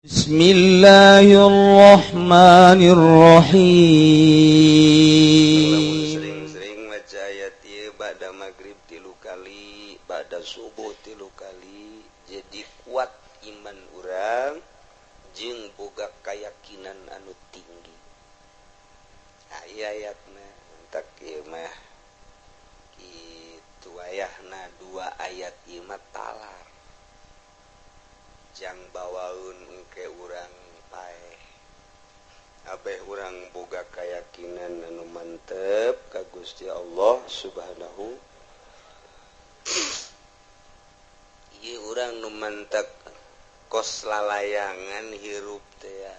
بسم الله الرحمن الرحيم. Sering-sering maca ayat ieu ba'da maghrib tilu kali, ba'da subuh tilu kali, jadi kuat iman urang jeung boga keyakinan anu tinggi. Nah, ieu ayatna entak ieu mah kitu ayahna, dua ayat ieu mah talar jang bawaun engke urang paeh abeh urang boga keyakinan anu mantep ka Gusti Allah Subhanahu. Ieu urang nu mantep kos lalayangan hirup teh ya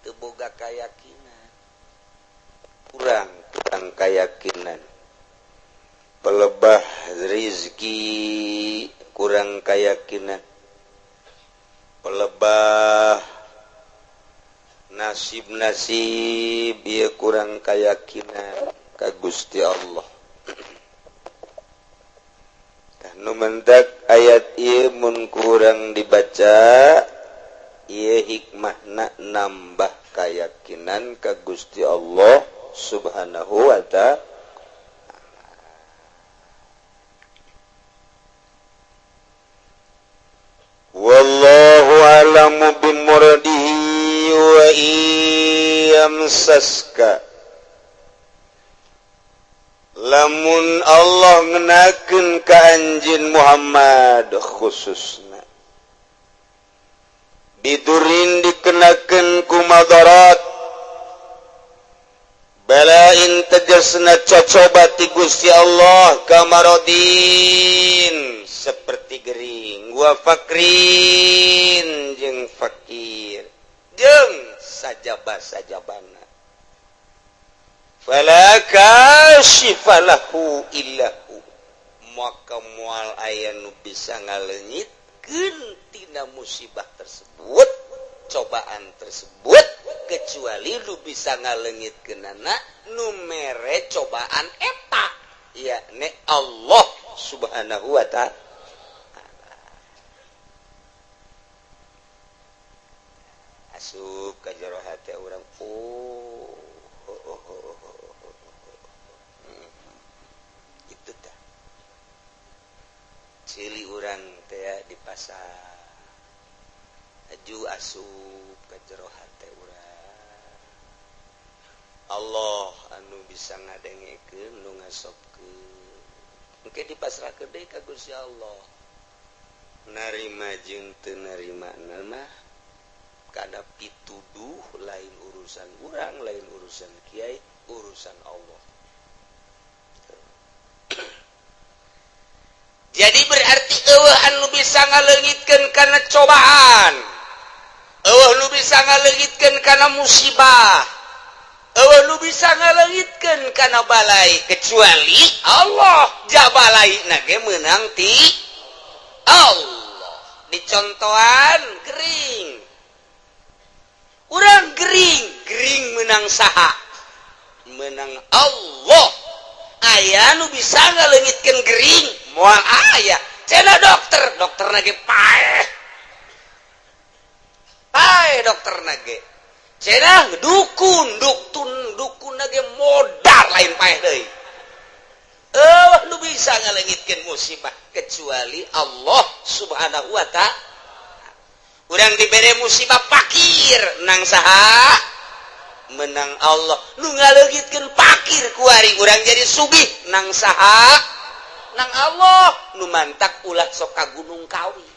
teu boga keyakinan, kurang kurang keyakinan, pelebah rizki kurang keyakinan, pelebah nasib-nasib ieu kurang keyakinan ka Gusti Allah. Tah, nu mendak ayat ieu mun kurang dibaca ieu hikmahna nambah keyakinan ka Gusti Allah Subhanahu wa ta'ala. Wallahu a'lamu bimuradihi wa iyamsaska. Lamun Allah ngenakeun ka anjeun Muhammad, khususna bidurin dikenakeun ku madarat, balain tegasna cocoba ti Gusti Allah, kamarodin seperti gering, wa fakrin jeung fakir jeung sajaba-sajabana, fala kashifa lahu illahu, maka moal aya nu bisa ngaleungitkeun tina musibah tersebut, cobaan tersebut, kecuali lu bisa ngaleungitkeunana nu mere cobaan eta, yakni Allah Subhanahu wa ta'ala. Asup ka jero hate urang, oh. Itu tah cili urang teh di pasar aju asup ka jero hate urang, Allah anu bisa ngadengekeun, nu ngasobkeun. Engke dipasrahkeun deui ka Gusti Allah, narima jeung teu narima mah kada pituduh, lain urusan urang, lain urusan kiai, urusan Allah. Jadi berarti eueuh anu bisa ngaleungitkeun kana cobaan, eueuh nu bisa ngaleungitkeun kana musibah, eueuh nu bisa ngaleungitkeun kana balai kecuali Allah. Jabalai na ge meunang ti Allah. Dicontohan gering, urang gering, gering menang saha? Menang Allah. Aya nu bisa ngaleungitkeun gering? Moal aya. Cenah dokter, dokter ge paeh paeh, dokter ge. Cenah dukun, dukun, dukun ge modal, lain paeh deui. Eueuh nu bisa ngaleungitkeun musibah kecuali Allah Subhanahu wa ta'ala. Urang dibere musibah fakir, nang saha? Menang Allah. Nu ngaleungitkeun fakir kuari urang jadi sugih, nang saha? Nang Allah. Nu mantak ulah sok ka Gunung Kawi.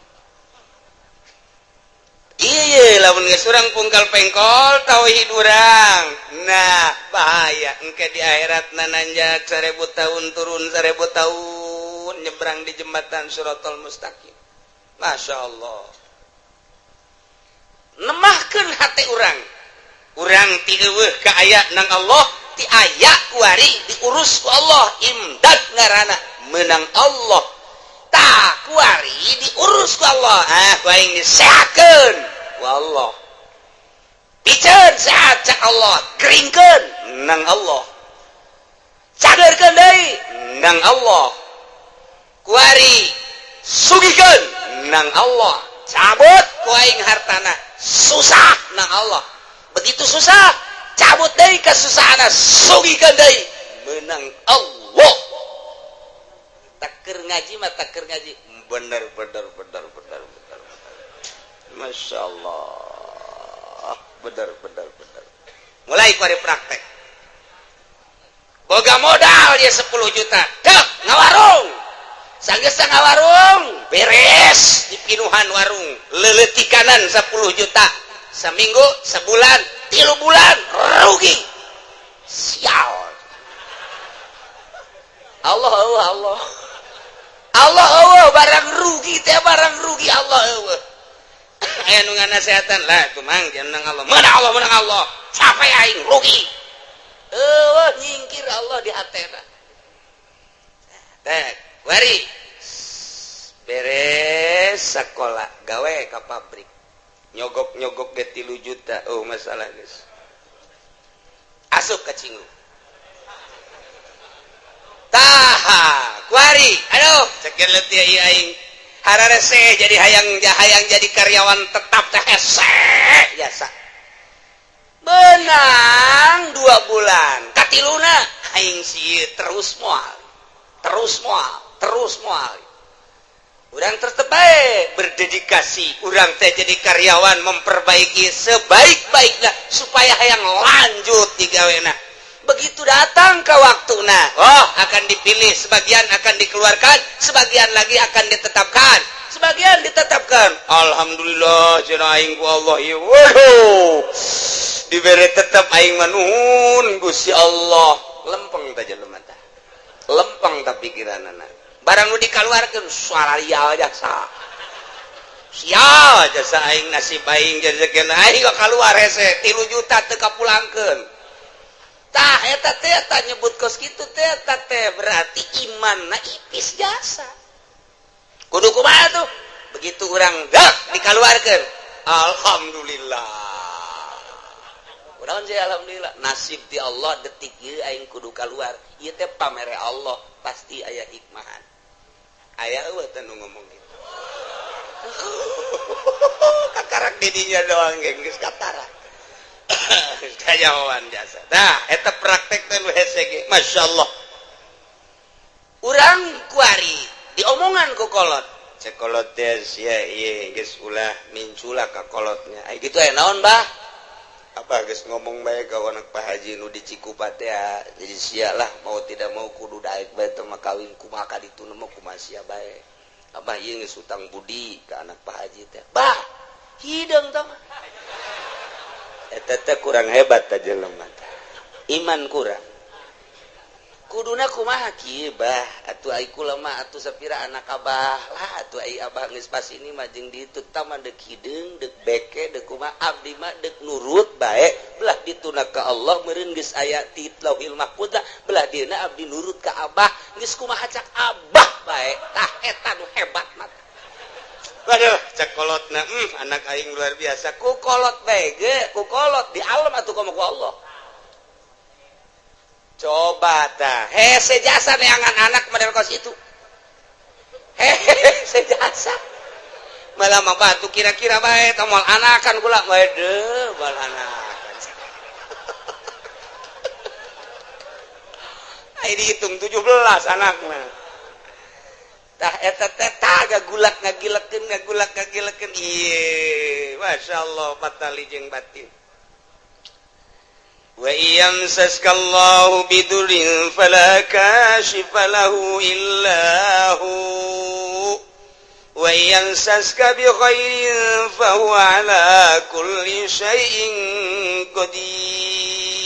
Iya, lamun geus urang pungkal pengkol tauhid urang, nah bahaya engke di akhirat nananjak 1000 tahun, turun 1000 tahun, nyebrang di jembatan Suratul Mustaqim. Masya Allah, nemahkeun hati urang, urang ti eueuh ka aya nang Allah, ti aya kuari diurus ku Allah. Imdad ngaranna, menang Allah. Tah, kuari diurus ku Allah, ah ku aing disehatkeun ku Allah, piceun sehat cak Allah, keringkeun nang Allah, cagerkeun deui nang Allah, kuari sugihkeun nang Allah. Cabut ku aing hartana, susah nang Allah. Begitu susah, cabut deui kesusahan, sugihkeun deui, menang Allah. Tah keur ngaji mah, tah keur ngaji bener bener bener bener bener. Masya Allah, bener bener bener. Mulai kuari praktek, boga modal dia 10 juta, dek ngawarung. Sanggeus ngawarung beres, dipinuhan warung leletikanan 10 juta. Seminggu, sebulan, 3 bulan rugi. Sial. Allah Allah Allah Allah Allah, barang rugi teh, barang rugi Allah Allah. Aya nu nganasehatan lah tuh, Mang, jangan Allah, menang Allah, menang Allah, capek aing rugi. Eueuh, nyingkir Allah di hatena teh. Wari beres sekolah, gawe ka pabrik, nyogok-nyogok ge 3 juta. Oh, masalah geus asup ka cinggu. Tah kuari, aduh, cek leutik ieu aing hararese jadi hayang hayang jadi karyawan tetap teh hese jasa. Menang 2 bulan, katiluna aing sih terus moal, terus moal, terus moal. Urang tetep bae berdedikasi, urang teh jadi karyawan memperbaiki sebaik-baiknya supaya hayang lanjut digawena. Begitu datang ke waktu, nah, oh, akan dipilih, sebagian akan dikeluarkan, sebagian lagi akan ditetapkan. Sebagian ditetapkan, alhamdulillah cenah aing ku Allah ieu, waduh, dibere tetap aing mah, nuhun Gusti Allah. Lempeng tah jelema tah, lempeng tah pikiranana. Barang nu dikaluarkeun, suara jasa sial jasa aing, nasib aing jadi aing kok keluar hese 3 juta teu kapulangkeun. Tah eta teh, eta nyebut kos kitu teh, eta teh berarti imanna ipis jasa. Kudu kumaha tuh? Begitu urang gak dikaluarkeun, alhamdulillah. Urang sih alhamdulillah, nasib di Allah detik ieu aing kudu keluar. Ieu teh pamere Allah, pasti aya hikmahan. Aya eueuh teh nu ngomong gitu? Kakarak didinya doang geng, geus katara kajawan jasa. Nah, eta praktek teh nu hese ge, masyaallah. Urang kuari diomongan ku kolot, cek kolot teh, sia ieu geus ulah mincula ka kolotnya. Ai kitu aya naon, Bah? Apa geus ngomong bae ka anak Pak Haji nu di Cikupa teh, jadi sia lah mau tidak mau kudu daek bae teh mah kawin. Kumaha ka ditu mah, kumaha sia bae. Abah ieu geus utang budi ka anak Pak Haji teh. Bah, hideung tah mah. Eta teh kurang hebat teh jelema teh, iman kurang. Kuduna kumaha kieu, Bah? Atuh ai kula mah atuh sapira anak abah lah atuh. Ai abah geus pas ini mah jeung ditu tah mah deuk hideung, deuk beke, deuk kumaha, abdi mah deuk nurut bae. Belah dituna ka Allah meureun geus aya ti Lauhil Mahfuz lah. Belah dieuna abdi nurut ka abah, geus kumaha cak abah bae. Tah, eta nu hebat mah. Waduh, cek kolotna, anak aing luar biasa. Ku kolot bae ge, ku kolot di alam atuh komo ku Allah. Coba tah, hese jasa neangan anak model kos itu. Hese jasa. Malah mah batu kira-kira bae tah moal anakan kula. Waduh, moal anakan. Ai dihitung 17 anakna. Tah eta teh tah gagulak ngagilekeun, ngagulak ngagilekeun. Ieu, masyaallah, patali jeung batin. Wa yamsaska Allahu bidurrin fala kashifa lahu illa hu wa yamsaska bi khairin fa huwa ala kulli syai'in qadir.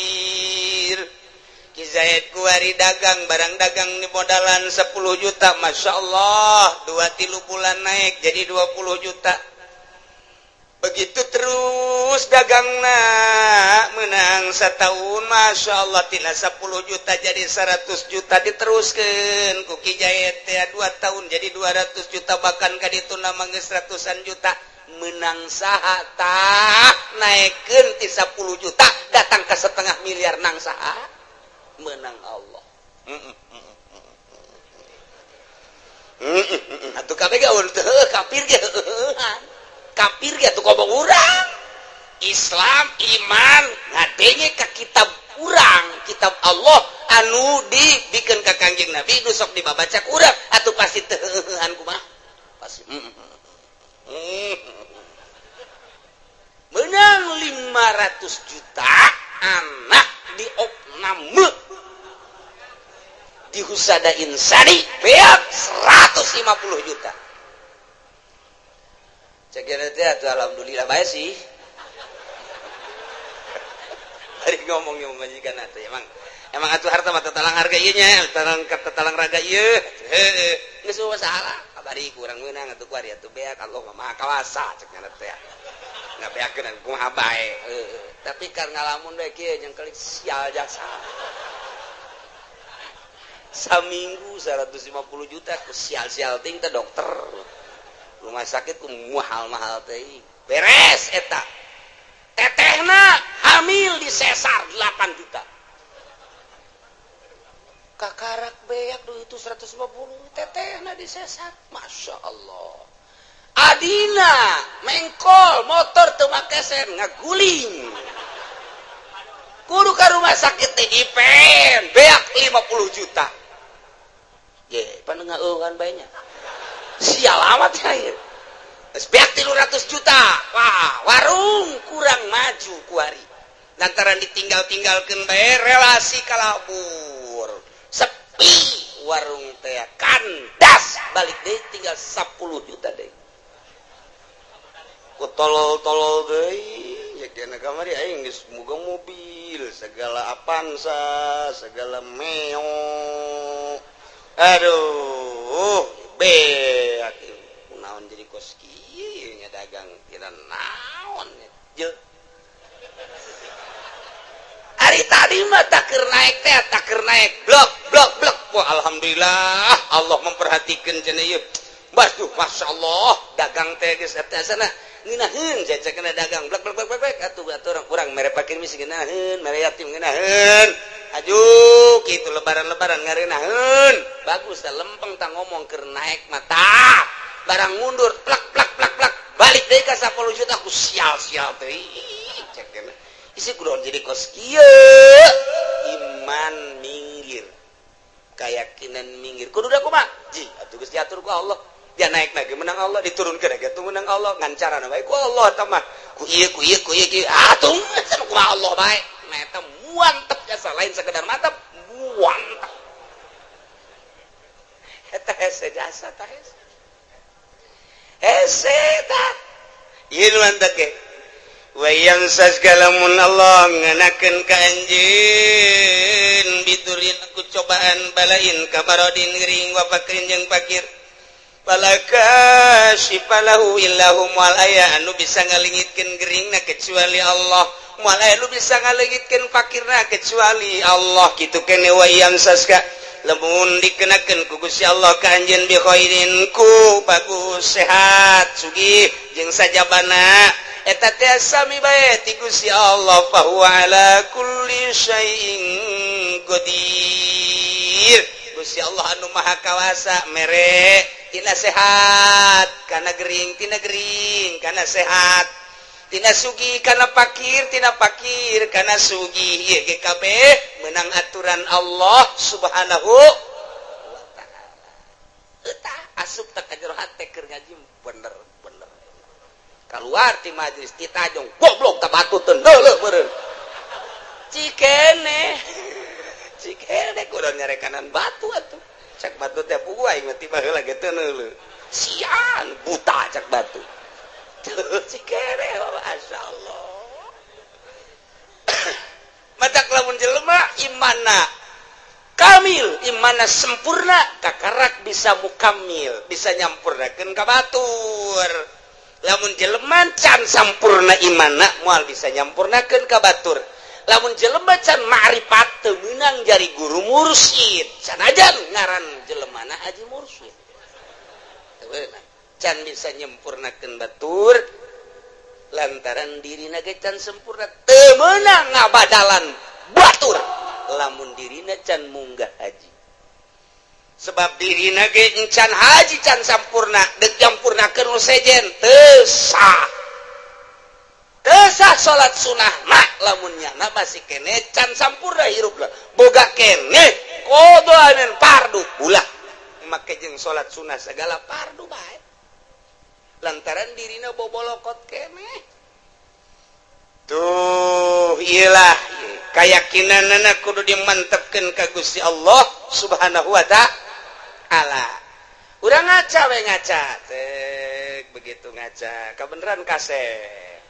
Ki Zaid kuari dagang, barang dagang di modalan 10 juta, Masya Allah, 2-3 bulan naik jadi 20 juta. Begitu terus dagangna menang setahun, Masya Allah, tina 10 juta jadi 100 juta. Diteruskan ku Ki Zaid teh 2 tahun jadi 200 juta, bahkan ka ditu nama geus ratusan juta. Menang saha tah? Naikkeun ti 10 juta datang ke setengah miliar, nang saha? Menang Allah. Atuh kabeh ge teu kafir ge. Kafir ge atuh komo urang Islam, iman ngadenge ka kitab urang, kitab Allah anu dibikeun ka Kangjeng Nabi, nu sok dibabaca ku urang, atuh pasti teu heuheuhan kumaha, pasti Menang 500 juta, anak di opname di Husada Insani beak 150 juta. Cek teh atuh, alhamdulillah bae sih. Hari ngomong yang majikan atuh, emang emang atuh harta mah tatalang harga ieu nya, tatalang tatalang raga ieu. Heueuh, geus masalah kabari kurang meunang atuh kuari atuh beak, Allah mah Maha Kawasa cek nya teh. Ngabeakeun kumaha bae. Heueuh, tapi kan ngalamun we kieu jeung kelik sial jasa. Saminggu 150 juta ku sial-sial ting teh, dokter rumah sakit ku mahal-mahal teh. Beres eta, tetehna hamil di sesar 8 juta. Kakarak beak duit itu 150, tetehna di sesar. Masya Allah, adina mengkol motor teu make sen, ngaguling kudu ka rumah sakit teh, dipen beak 50 juta. Ye, pan ngeueuhan bae nya. Sial amat ya ieu. Geus beak 300 juta. Wah, warung kurang maju kuari. Lantaran ditinggal-tinggalkeun bae, relasi kalabur. Sepi warung teh, kandas, balik deui tinggal 10 juta deui. Ku tolol-tolol deui, ya dina kamari aing geus boga mobil, segala Avanza, segala Meo. Aduh, beak naon jadi kos kieu nya, dagang kira naon je. Hari tadi mah takir naik teh, takir naik blok blok blok. Wah, alhamdulillah Allah memperhatikan cenah ieu. Waduh, masya Allah, dagang teh geus eta sana ngeunaheun cecek kena dagang blok blok blok blok atuh atuh urang kurang mere pakir misi ngeunaheun, mere yatim ngeunaheun. Aju kitu lebaran-lebaran ngareunaheun. Bagus tah, lempeng tah ngomong keur naik mata. Barang mundur plak plak plak plak, balik deui ka 10 juta ku sial-sial teh. Cek kena. Isi kudu jadi kos kieu. Iman minggir. Keyakinan minggir. Kudu da kumaha? Ji, atuh geus diatur ku Allah. Dia naik lagi menang Allah, diturunkeun lagi atuh menang Allah, ngan carana bae ku Allah eta mah. Ku ieu ku ieu ku ieu kieu. Atuh sama kumaha Allah bae. Nah, eta mantep jasa, lain sekedar mantap, mantap. Eta hese jasa tah hese. Hese tah. Ieu nu mantap ge. Wa yamsaska, lamun Allah ngenakeun ka anjeun, bidurrin ku cobaan, balain kamarodin gering, wa fakrin jeung fakir, fala kasyifa lahu illahu, moal aya anu bisa ngalingitkeun geringna kecuali Allah, moal aya anu bisa ngalingitkeun fakirna kecuali Allah. Kitu kene. Wa yamsaska, lamun dikenakeun ku Gusti Allah ka anjeun, bi khairin ku bagus, sehat, sugih jeung sajabana, eta teh sami bae ti Gusti Allah, fa huwa ala kulli syai'in qadir. Gusti Allah anu maha kawasa mere tina sehat kana gering, tina gering kana sehat, tina sugih kana pakir, tina pakir kana sugih. Ieu ge kabeh menang aturan Allah Subhanahu wa Ta'ala. Eta asup tak ka jero hate keur ngaji bener bener. Keluar ti majlis ti tajong, goblok tak batu teu deuleuh meureun. Cikene cikene kudu nyarekanan batu atuh. Cak batu teh, puguh aing mah tiba heula ge teu neuleuh. Sian buta, cak batu. Cikene, masyaallah. Matak lamun jelema imana kamil, imana sempurna, kakarak bisa mukamil, bisa nyampurnakeun ka batur. Lamun jelema can sampurna imana, moal bisa nyampurnakeun ka batur. Lamun jelema can ma'rifat, teu meunang jari guru mursyid, sanajan ngaran jelemana haji mursyid. Teu meunang, can bisa nyempurnakeun batur lantaran dirina ge can sempurna. Teu meunang ngabadalan batur lamun dirina can munggah haji. Sebab dirina ge encan haji, can sampurna. Dek nyampurnakeun nu sejen teu sah, teu sah salat sunah mah lamun nyana masih kene can sampurna hirup lah, boga kene qadha anen fardu. Ulah make jeung salat sunah segala fardu bae, lantaran dirina bobolokot kene. Tuh, iyalah keyakinan kudu dimantepkeun ka Gusti Allah Subhanahu wa Ta'ala. Urang ngaca we, ngaca tek, begitu ngaca kebenaran kasep.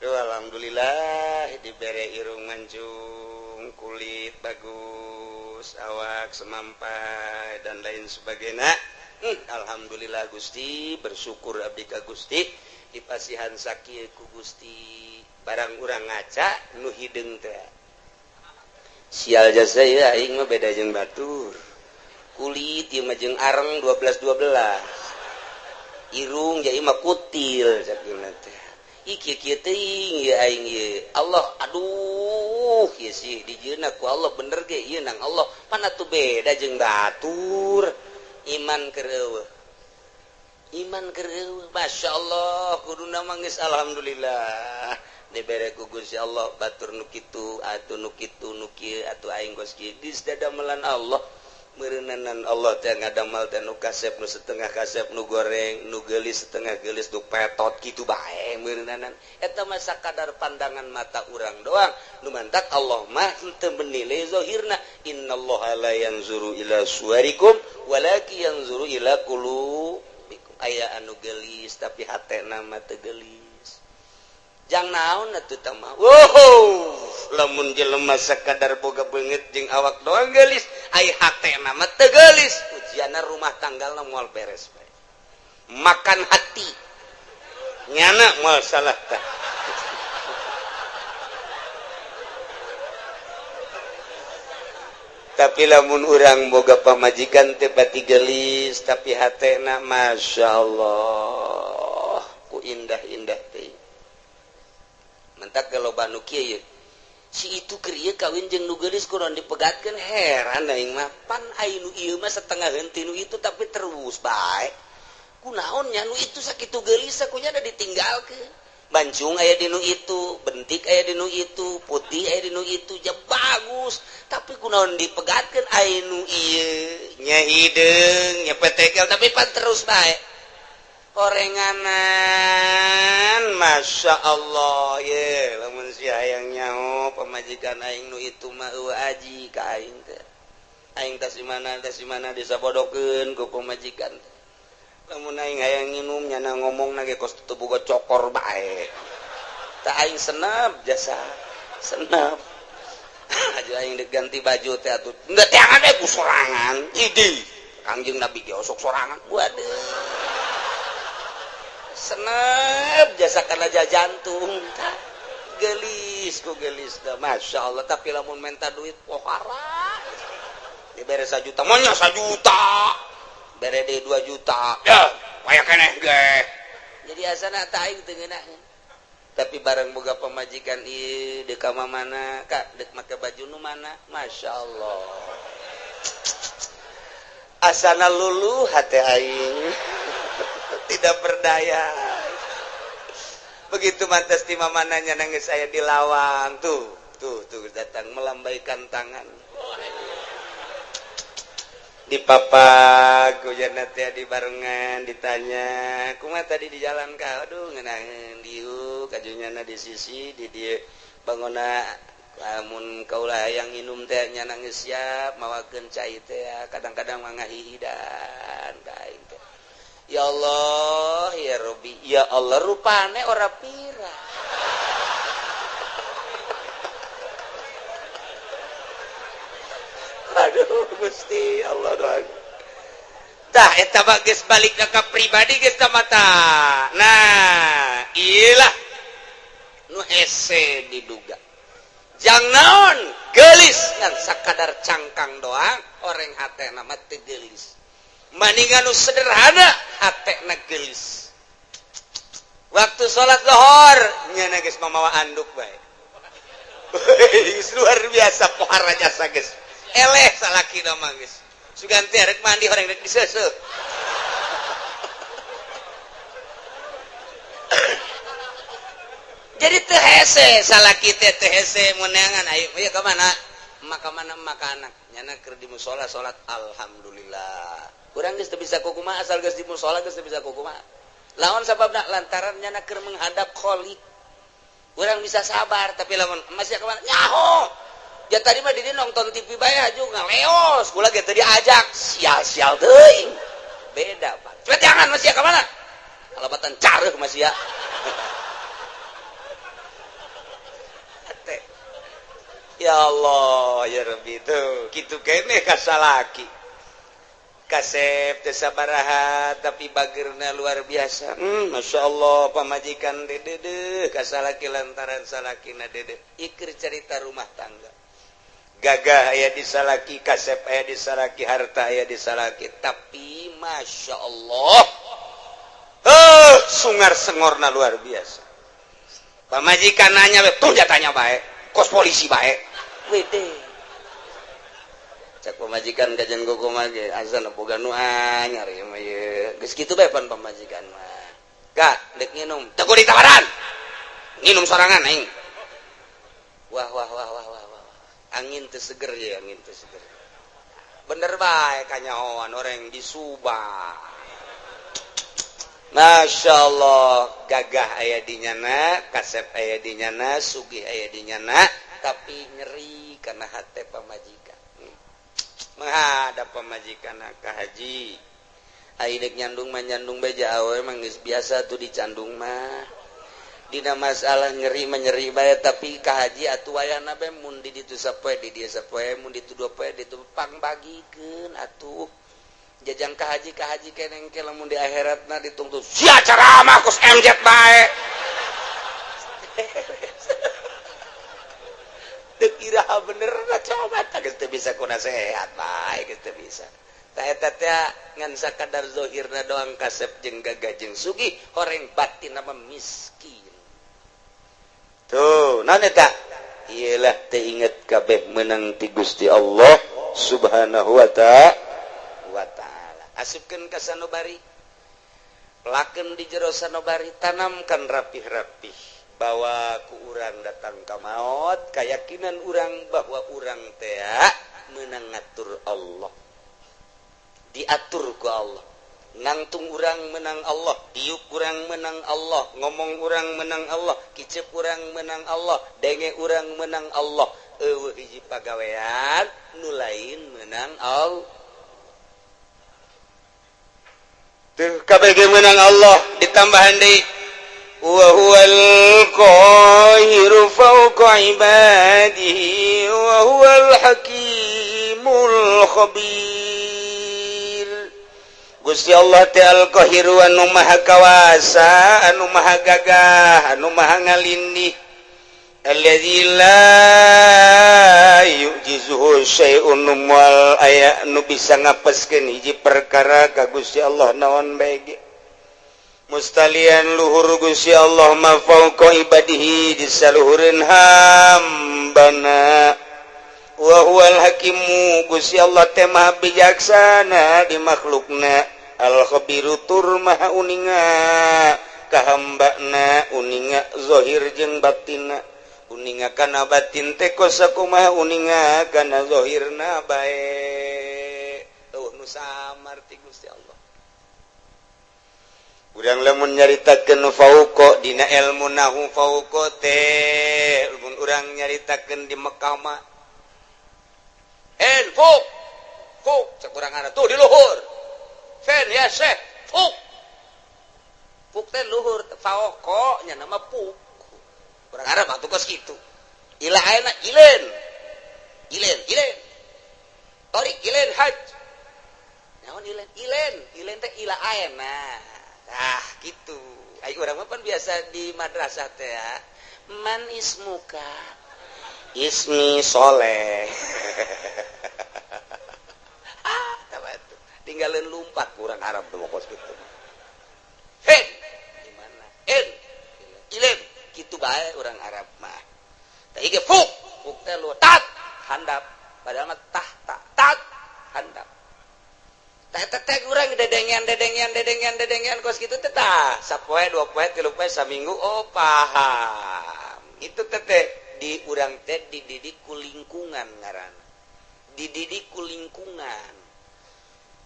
Duh, alhamdulillah dibere irung mancung, kulit bagus, awak semampai, dan lain sebagainya. Alhamdulillah Gusti, bersyukur abdi ka Gusti dipasihan sakieu ku Gusti. Barang urang ngaca nu hideung teh, sial jasa ya, aing mah beda jeung batur, kulit ieu mah jeung areng 12 12, irung jadi mah kutil sakieu teh. Ih, kieu kieu teuing ieu aing ieu. Allah, aduh, ieu sih dijieunna ku Allah bener ge ieu nang Allah mana tuh beda jeung batur. Iman keur eueuh, iman keur eueuh. Masya Allah, kuduna mah geus alhamdulillah dibere ku Gusti Allah, batur nu kitu atuh, nu kitu, nu kieu atuh, aing geus kieu geus dadamelan Allah. Meureunanan Allah teh ngadamal teh nu kasep, nu setengah kasep, nu goreng, nu geulis, setengah geulis, nu petot kitu bae meureunanan. Eta mah sakadar pandangan mata urang doang. Nu mantak Allah mah henteu menilai zahirna. Innallaha la yanzuru ila suwarikum walakin yanzuru ila qulubikum. Aya anu geulis tapi hatena mah teu geulis, jang naon atuh tah mah? Wow, lamun jelema sakadar boga beungeut jeung awak doang geulis, ai hatena mah teu geulis, ujianna rumah tanggalna moal beres bae, makan hati nyana moal salah tah. Tapi lamun urang boga pamajikan teh pati gelis tapi hatena Masya Allah ku indah-indah teh, mentak loba nu kieu si itu keur ieu kawin jeung nu geulis kudu dipegatkeun. Heran aing mah, pan ai nu ieu mah setengah henteu nu itu tapi terus bae, kunaon nya nu itu sakitu geulis kunya ada ditinggalkeun? Bancung aya di nu itu, bentik aya di nu itu, putih aya di nu itu, ja bagus, tapi kunaon dipegatkeun? Ai nu ieu nya hideung nya petekel tapi pan terus bae orenganan. Masya Allah ye, lamun si hayang nyaho pamajikan aing nu itu mah eueuh aji ka aing teh. Aing tas di mana, tas di mana disabodokeun ku pamajikan teh. Lamun aing hayang nginum, nyana ngomong ge kos teu boga cokor bae tah. Aing senep jasa senep aja, aing diganti baju teh atuh henteu teangan we ku sorangan. Idi Kangjeng Nabi ge osok sorangan. Waduh, senep jasa kana jantung tah, gelis ku gelis dah, Masya Allah. Tapi lamun minta duit pohara, dibere 1 juta maunya 1 juta, bere deui 2 juta ya aya keneh ge. Jadi asana tah aing teu ngeunaheun. Tapi barang boga pamajikan ieu, deuk ka mana kak, deuk make baju nu mana, Masya Allah, asana luluh hati aing, tidak berdaya. Begitu mantas di mananya nangis saya di lawang tuh tuh tuh, datang melambaikan tangan di papak hujan teh, di barengan ditanya, "Kumaha tadi di jalan ka?" "Aduh, ngeunaheun." Diuk kajunyana di sisi di dieu bangona. Lamun kaula hayang minum teh nya nangis siap mawakeun cai teh, kadang-kadang mah ngahihidan ka aing teh. Ya Allah ya Robi ya Allah, rupane ora pira. Aduh Gusti Allah doang. Tah, eta mah geus balik ka pribadi geus mata. Nah, iyalah nu hese diduga. Jang naon gelis ngan sakadar cangkang doang, orang hatena mah teu geulis. Maningan nu sederhana hatena geulis. Waktu salat lohor nyana geus mamawa anduk bae. Luar biasa pohara jasa geus. Eleh salaki mah geus. Sugan teh rek mandi horeng rek diseuseuh. Jadi teu hese salaki teh teu hese meunangan ayo ieu ka mana? Maka mana maka anak nyana keur di musala salat alhamdulillah. Urang geus teu bisa kukumaha asal geus di musala geus teu bisa kukumaha. Lawan sababna lantaran nyana keur menghadap Khalik. Urang bisa sabar tapi lamun masih ka mana? Nyaho. Ya tadi mah didi nonton TV bae aju ngaleos kula ge teu diajak sial-sial teuing. Beda Pak. Cepet jangan masih ka mana? Kalabatan careuh masih ya. Ya Allah ya Rabbi tuh kitu keneh ka salaki. Kasep teu sabaraha tapi bageurna luar biasa. Masya Allah pamajikan dedeh ka salaki lantaran salakina dedeh. Iker cerita rumah tangga. Gagah aya di salaki, kasep aya di salaki, harta aya di salaki, tapi masya Allah, sungar sengorna luar biasa. Pamajikan nanya, tuh jatanya baik, kos polisi baik, wede. Cak pamajikan kajian gogo mah ge azan boga nu anyar ieu mah ieu. Geus kitu bae pan pamajikan mah. Gak, dek nginum, teu kudu ditawaran. Nginum sorangan aing. Wah wah wah wah wah. Angin teu seger ya, angin teu seger. Bener bae kanyahoan orang di Subang. Masya Allah, gagah aya di nyana, kasep aya di nyana, sugih aya di nyana, tapi nyeri karena hate pamajikan. Menghadap pamajikan ka haji. Ai dek nyandung mah nyandung bae awe mah geus biasa tuh dicandung mah. Dina masalah nyeri menyeri bae tapi ka haji atuh wayahna bae mun di ditu sapoe di dieu sapoe mun ditu dua poe ditu pangbagikeun atuh jajang ka haji keneng ke lamun di akhiratna ditungtut sia ceramah kos MZ bae. Teu iraha bener na coba tah geus teu bisa ku nasehat bae geus teu bisa. Tah eta teh ngan sakadar zahirna doang kasep jeung gagah jeung sugih horeng batin mah miskin. Tuh, naon eta? Iyalah teu inget kabeh menang ti Gusti Allah Subhanahu wa ta'ala. Asupkeun ka sanobari. Pelakeun di jero sanobari, tanamkan rapih-rapih bahwa ku urang datang ka maot, kayakinan urang bahwa urang teh meunang ngatur Allah. Diatur ku Allah. Nangtung urang menang Allah, diuk urang menang Allah, ngomong urang menang Allah, kicep urang menang Allah, denge urang menang Allah. Eueuh hiji pagawean nu lain menang Allah. Teu kabeh ge menang Allah ditambahan deui wa huwal qahiru fawqa ibadihi wa huwal hakimul khabir. Gusti Allah teh al-Qahiru anu maha kawasa, anu maha gagah, anu maha ngalindih. Allazi la yu'jizuhu syai'un moal aya nu bisa ngapeskeun hiji perkara ka Gusti Allah naon bae ge. Mustalian luhur Gusti Allah ma fauqa ibadihi disaluhureun hambana. Wa huwal hakimu Gusti Allah teh maha bijaksana di makhlukna. Al-khabiru tur maha uninga kahambana uninga zahir jeung batinna uninga kana batin teh kos sakumaha uninga kana zahirna bae eueuh nu samar ti Gusti Allah. Urang lamun nyaritakeun fauqa dina ilmu nahu fauqa teh mun urang nyaritakeun di Mekah mah en fuk fuk cek urang ada tuh di luhur fen ya syekh fuk fuk teh luhur fauqa nya nama puk urang Arab atuh kos kitu ila ayeuna ilen ilen ilen torik ilen haj naon ilen ilen ilen teh ila ayeuna ah kitu ai urang mah pan biasa di madrasah teh ya man ismuka ismi soleh. Ah tinggalin lumpat kurang Arab tuh kos gitu. Hen di mana? En ilim kitu bae urang Arab mah. Tah ieu fuk fuk teh lu tat handap padahal mah tah tak tat handap. Tah eta teh urang dedengean dedengean dedengean dedengean kos kitu teh tah sapoe dua poe tilu poe saminggu oh paham. Itu teh di urang teh dididik ku lingkungan ngaranna. Dididik ku lingkungan.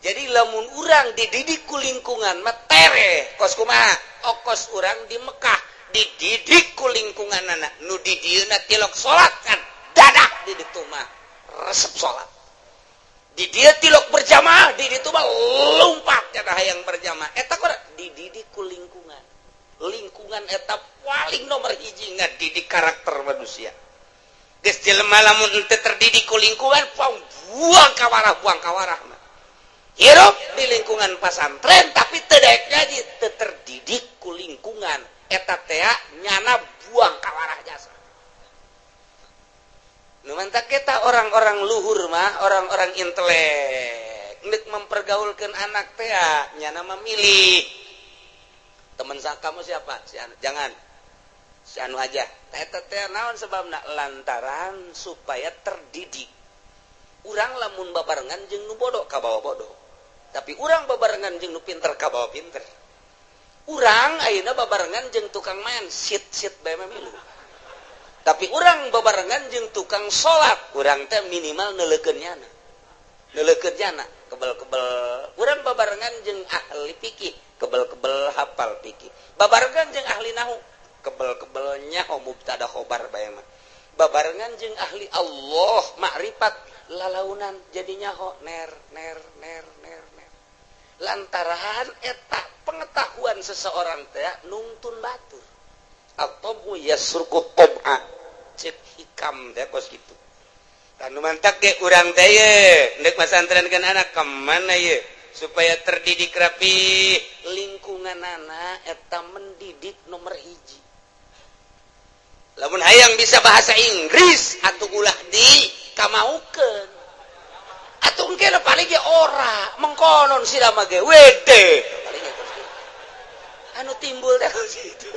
Jadi lamun urang dididik ku lingkungan mah tereh kos kumaha? Okos urang di Mekah dididik ku lingkunganana nu di dieuna tilok salat kan dadak di ditu mah resep salat. Di dia tilok berjamaah, di ditu mah lompat cenah hayang berjamaah. Eta dididik ku lingkungan. Lingkungan eta paling nomor hiji ngadidik karakter manusia. Geus jelema lamun henteu terdidik ku lingkungan, buang kawarah mah. Hirup di lingkungan pasantren tapi teu daek ngaji, teu terdidik ku lingkungan. Eta teh nyana buang kawarah jasa. Nu mantak kita orang-orang luhur mah, orang-orang intelek nek mempergaulkan anak teh nyana memilih teman kamu siapa? Si anu, jangan si anu aja. Eta teh naon sebabna? Lantaran supaya terdidik. Urang lamun babarengan jeung nu bodoh kabawa bodoh. Tapi urang babarengan jeung nu pinter kabawa pinter. Urang ayeuna babarengan jeung tukang main sit-sit bae mah milu. Tapi urang babarengan jeung tukang salat, urang teh minimal neuleukeun nyana. Neuleukeun nyana, kebel-kebel. Urang babarengan jeung ahli fikih, kebel-kebel hafal fikih. Babarengan jeung ahli nahu, kebel-kebel nyaho mubtada khobar bae mah. Babarengan jeung ahli Allah makrifat, lalaunan jadi nyaho ner ner ner ner ner. Lantaran eta pengetahuan seseorang teh nungtun batur. At-tabu yasruku tab'a. Cek hikam teh kos kitu. Tanu mantak ge urang teh ye ndek masantrenkeun anak ka mana ye supaya terdidik rapi lingkunganana eta mendidik nomor hiji. Lamun hayang bisa bahasa Inggris atuh ulah di kamaukeun. Atuh engke paling ge ora mengkonon sira mah ge wede. Paling ge kos kitu. Anu timbul teh kos kitu.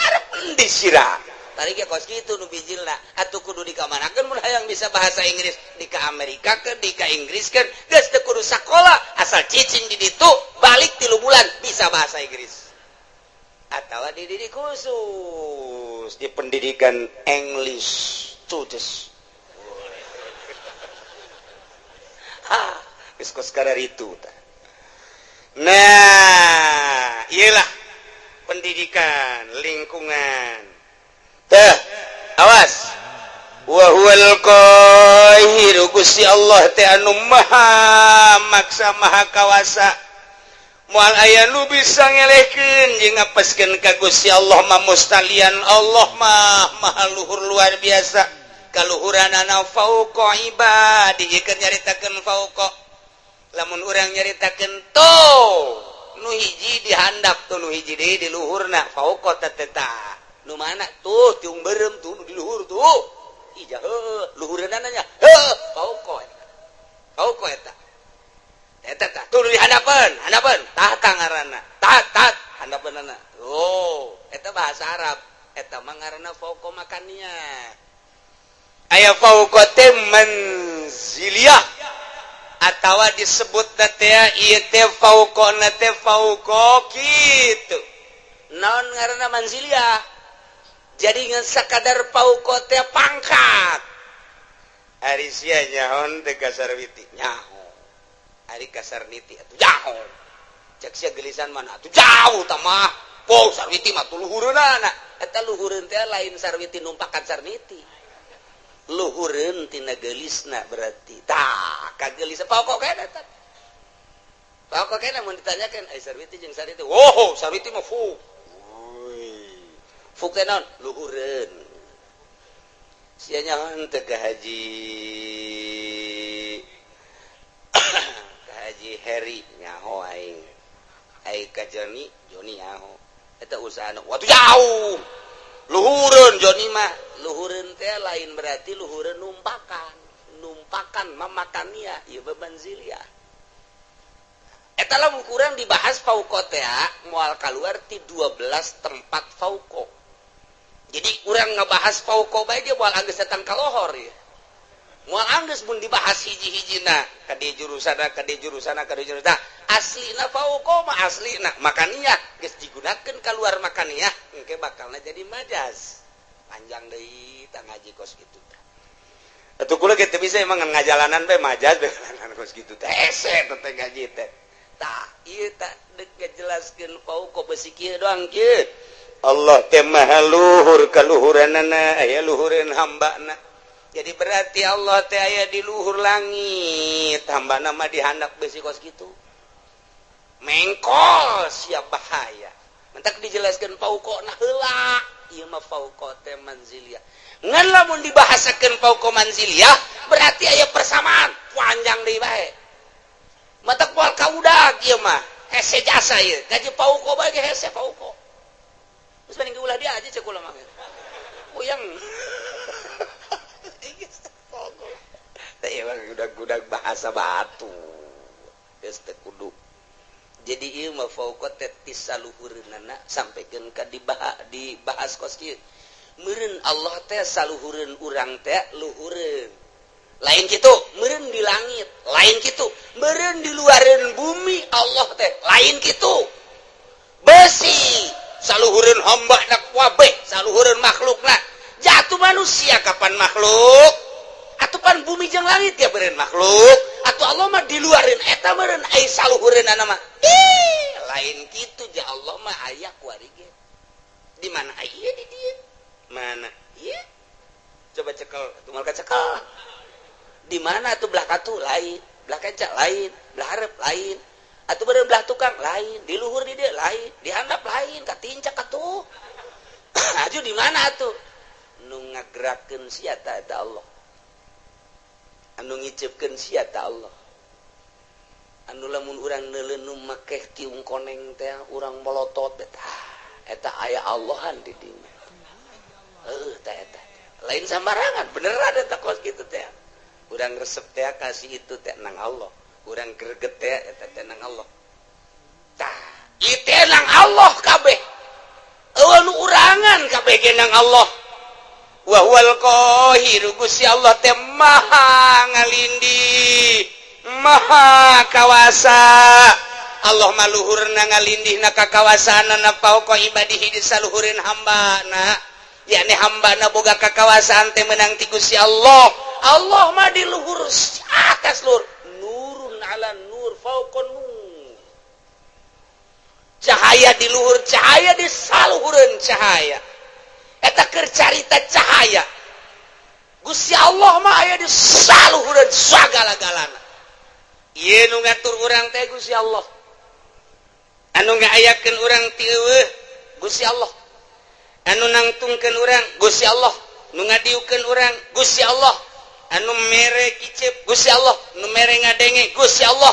Arep endi sira? Tadi ge kos kitu nu bijilna atuh kudu dikamanakeun mun hayang bisa bahasa Inggris di ka Amerika keun di ka Inggris keun geus teu kudu sakola asal cicing di ditu balik 3 bulan bisa bahasa Inggris. Atawa dididik khusus di pendidikan English students. Ha, geus kos kararitu tah. Nah, iyalah pendidikan lingkungan. Teh, awas. Wa huwal qahiru Gusti Allah teh anu maha maksa maha kawasa. Moal aya nu bisa ngelehkeun jeung ngapeskeun ka Gusti Allah mah mustalian Allah mah maha luhur luar biasa. Kaluhuranana fauqa ibadi keur nyaritakeun fauqa. Lamun urang nyaritakeun tuh nu hiji dihandap tuh nu hiji deui di luhurna fauqa teh tah. Nu mana tuh tiung berem tuh nu di luhur tuh. Ija heuh luhureunana nya heuh fauqa eta. Fauqa eta. Eta tah tuh di handapeun, handapeun tah ngaranna. Tah tah handapeunana. Oh, eta bahasa Arab. Eta mah ngaranna fauqa makannya. Aya fauqa teh manziliyah atawa disebut teh ieu teh fauqana teh fauqa kitu. Naon ngaranna manziliyah? Jadi ngan sakadar fauqa teh pangkat. Ari sia nyaon teh ka Sarwiti nyaho. Ari ka Sarniti atuh jauh. Cek sia gelisan mana atuh jauh tah mah. Po Sarwiti mah tuh luhureunana. Eta luhureun teh lain Sarwiti numpakan Sarniti. Luhureun tina geulisna berarti. Tah, kagelis fauqa kene eta. Fauqa kene mun ditanyakeun ai Sarwiti jeung Sarniti. Wow, Sarwiti mah fu. Fuk teh naon? Luhureun. Sia nyaho teh ka Haji ka Haji Heri nyaho aing. Ai ka Joni, Joni nyaho. Eta usahana watuh jauh. Luhureun Joni mah. Luhureun teh lain berarti luhureun numpakan. Numpakan mamakania ieu bebanzilia. Eta lamun kurang dibahas fauqa teh moal kaluar ti 12 tempat fauqa. Jadi urang ngebahas fauqa bae ge moal anggeus datang ka lohor ya. Moal anggeus mun dibahas hiji-hijina ka dieu jurusana, ka dieu jurusana, ka dieu jurusana. Aslina fauqa mah aslina makaniyah geus digunakeun keluar makaniyah, engke bakalna jadi majaz. Panjang deui tah ngaji kos kitu tah. Atuh kula ge teu bisa emang ngajalanan bae majaz bae kos kitu teh. Hese teh ngaji teh. Tah, ieu tah deuk ngajelaskeun fauqa besi kieu doang kieu. Allah teh maha luhur kaluhuranana, aya luhureun hambana. Jadi berarti Allah teh aya di luhur langit, hambana mah dihandap besi kos kitu. Mengkol siap bahaya. Mentak dijelaskeun fauqa na heula, ieu mah fauqa teh manziliyah. Ngan lamun dibahasakeun fauqa manziliyah berarti aya persamaan, panjang deui bae. Matak moal kaudag ieu mah, hese jasa ieu. Gaji fauqa bae ge hese fauqa. Geus mending ulah dia aja cek kula mah. Puyeng. Teh udah-udah bahasa batu. Geus teu kudu. Jadi ieu mah fauqa teh ti saluhureunana sampaikeun ka dibahas kos kieu. Meureun Allah teh saluhureun urang teh luhureun. Lain kitu, meureun di langit, lain kitu, meureun di luareun bumi Allah teh, lain kitu. Besi saluhureun hamba na kabeh, saluhureun makhlukna. Jatuh manusia kapan makhluk? Atuh pan bumi jeung langit ya meureun makhluk. Atuh Allah mah di luareun eta meureun ai saluhureunana mah. Ih, lain kitu ja Allah mah aya kuari ge. Di mana aya di dieu? Mana? Ieu. Coba cekel, atuh moal kacekel. Di mana atuh belah katu lain, belah kenca lain, belah hareup lain. Atuh meureun belah tukang lain, di luhur di dieu lain, di handap lain, katincak atuh. Aju di mana atuh? Nu ngagerakeun sia ta eta Allah. Anu ngicepkeun sia ta Allah. Anu lamun urang neuleun nu make tiung koneng teh urang molotot eta eta aya Allahan di dinya. Heuh tah eta. Lain sambarangan beneran eta kos kitu teh. Urang resep teh kasih itu teh nang Allah. Urang greget teh eta teh nang Allah. Tah, ieu teh nang Allah kabeh. Eueuh nu urangan kabeh ge nang Allah. Wa huwal qahiru, Gusti Allah teh maha ngalindih, maha kawasa. Allah mah luhurna ngalindihna kakawasaanana fauqa ibadihi di saluhureun hambana. Yakni hambana boga kakawasaan teh menang ti Gusti Allah. Allah mah di luhur atas luhur, nurun ala nur fauqa nur. Cahaya di luhur cahaya di saluhureun cahaya. Eta keur carita cahaya. Gusti Allah mah aya di saluhureun sagala-galana. Ieu nu ngatur urang teh Gusti Allah. Anu ngaayakeun urang ti eueuh Gusti Allah. Anu nangtungkeun urang Gusti Allah, nu ngadiukeun urang Gusti Allah, anu mere kicep Gusti Allah, nu mere ngadenge Gusti Allah,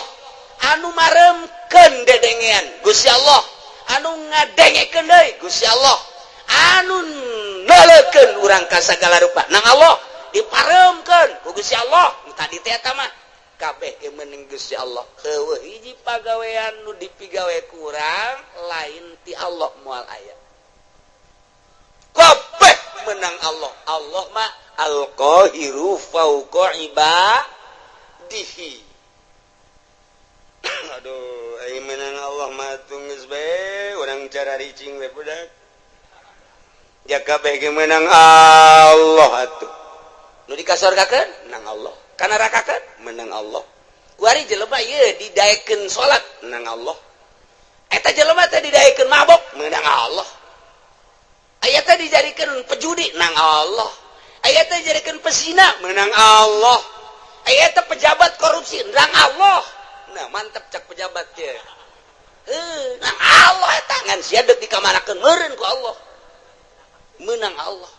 anu maremkeun dedengean Gusti Allah, anu ngadengekeun deui Gusti Allah, anu neuleukeun urang ka sagala rupa nang Allah, diparemkeun ku Gusti Allah. Nu tadi teh eta mah kabeh ge meunang Gusti Allah. Eueuh hiji pagawean nu dipigawe ku urang lain ti Allah moal aya. Kabeh menang Allah. Allah mah al-qahiru fauqa ibadihi. Aduh, ai menang Allah mah geus bae urang cara ricing we budak. Ja kabeh ge menang Allah atuh. Nu dikasorgakeun menang Allah. Ka nerakakeun menang Allah. Kuari jelema ieu didaekeun salat menang Allah. Eta jelema teh didaekeun mabok menang Allah. Aya teh dijadikeun pejudi nang Allah. Aya teh dijadikeun pesina menang Allah. Aya teh pejabat korupsi nang Allah. Nah, mantep cak pejabat teh. Heuh, nang Allah eta ngan sia deuk dikamanakeun meureun ku Allah. Menang Allah.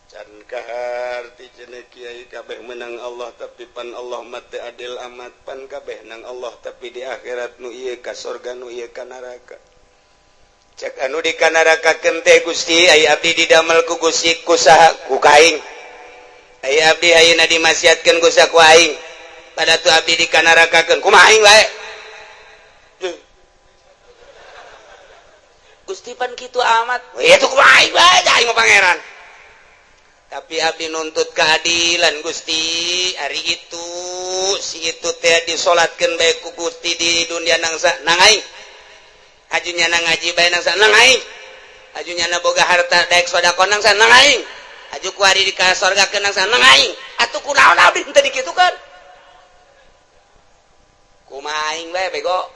Can kaharti cenah kiai kabeh menang Allah, tapi pan Allah mah teu adil amat, pan kabeh nang Allah tapi di akhirat nu ieu ka sorga, nu ieu ka neraka. Cek anu di kanarakakeun teh, Gusti, ai abdi didamel ku Gusti ku saha? Ku kaing. Ai abdi ayeuna dimaksiatkeun ku saha? Ku aing. Pada tu abdi dikanarakakeun kumaha aing bae? Duh. Gusti, pan kitu amat. Itu kumaha aing bae, aing mah pangeran. Tapi abdi nuntut keadilan Gusti, hari itu si itu teh disolatkeun bae ku Gusti di dunia nangsa nang aing. Haju nyana ngaji bae nangsa nang aing. Haju nyana boga harta daek sedekah nangsa nang aing. Haju kuari di ka sorgakeun nangsa nang aing. Atuh kunaon abdi teu dikitukeun? Kumaha aing bae bego.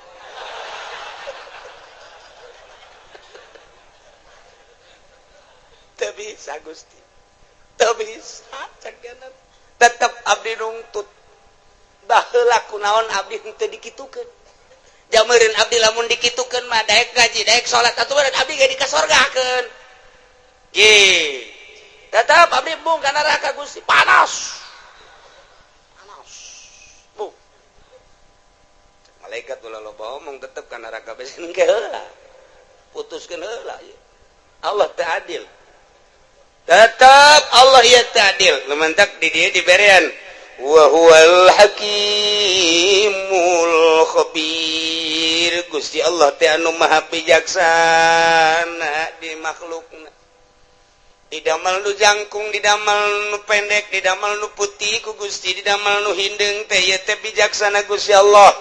Teu bisa Gusti. Teu bisa cek tetep abdi nungtut. Baheula kunaon abdi henteu dikitukeun. Jameureun abdi lamun dikitukeun mah daek ngaji, daek salat atuh meureun abdi ge dikasorgakeun. Ge. Tetep abdi embung ka neraka Gusti, panas. Panas. Bu. Malaikat ulah loba omong tetep ka neraka bae engke heula. Putuskeun heula ieu. Allah teu adil. Tetap Allah ya ta'adil lementak di dia diberian wa huwal hakimul khabir. Gusti Allah teh anu maha bijaksana di makhlukna, didamel nu jangkung, didamel nu pendek, didamel nu putih ku Gusti, didamel nu hindeung teh ieu teh bijaksana Gusti Allah.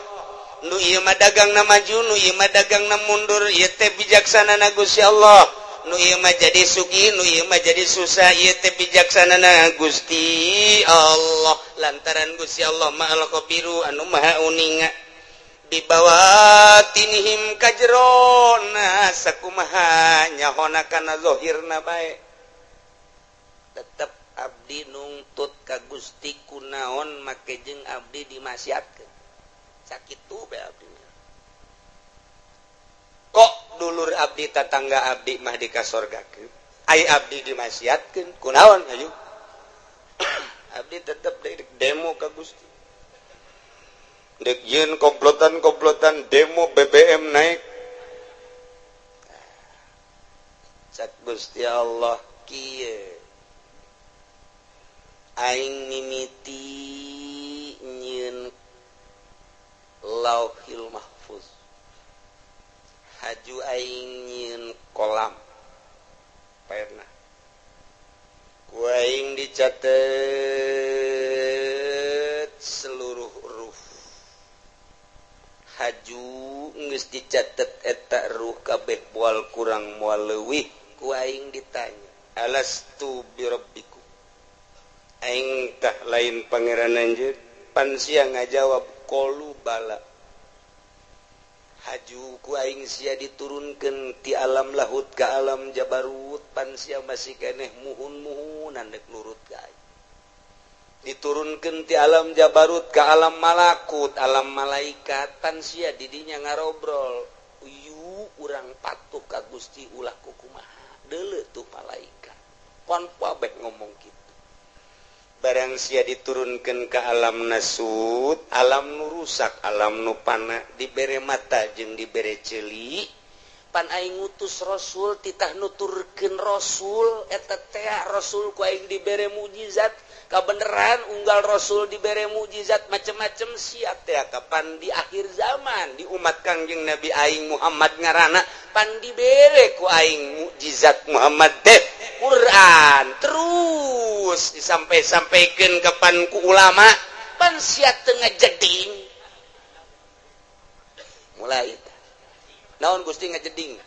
Nu ieu mah dagangna maju, nu ieu mah dagangna mundur, ieu teh bijaksana na Gusti Allah. Nu ieu mah jadi sugih, nu ieu mah jadi susah, ieu teh bijaksanana Gusti Allah. Lantaran Gusti Allah Maha Khabiru anu maha uninga. Dibawatinihim kajrona sakumaha nyahona kana zahirna bae. Tetep abdi nungtut ka Gusti kunaon make jeung abdi dimasiatkeun. Sakitu bae abdi. Kok dulur abdi tatangga abdi mah dikasorgakeun, ai abdi dimasiatkeun kunaon ayo. Abdi tetep demo ka Gusti. Dek yeun komplotan-komplotan demo BBM naik. Cak Gusti Allah kieu. Aing mimiti nyieun Lauhil Mahfuz. Haju aing nyieun kolam pernah ku aing dicatet seluruh huruf. Haju geus dicatet eta ruh kabeh moal kurang moal leuwih. Ku aing ditanya alastu birabbikum, aing tah lain pangeran anjeun? Pan sia ngajawab qalu bala. Haju ku aing sia diturunkeun ti alam lahut ka alam jabarut, pan sia masih keneh muhun-muhunan dek nurut ka aing. Diturunkeun ti alam jabarut ka alam malakut, alam malaikat, pan sia didinya ngarobrol. Uyu urang patuh ka Gusti ulah kukumaha. Deuleu tuh malaikat. Pan kabeh ngomong kitu. Barang sia diturunkan ke alam nasut, alam nu rusak, alam nu pana, dibere mata jeung dibere ceuli, pan aing ngutus rasul titah nuturkeun rasul eta teh rasul ku aing dibere mukjizat, kabeneran unggal rasul dibere mukjizat macem-macem sia teh kapan di akhir zaman di umat Kangjeng Nabi aing Muhammad ngaranna pan dibere ku aing mukjizat Muhammad teh Quran terus disampai-sampaikan kapan ku ulama pan sia teu ngajeding. Mulai naon Gusti ngajeding.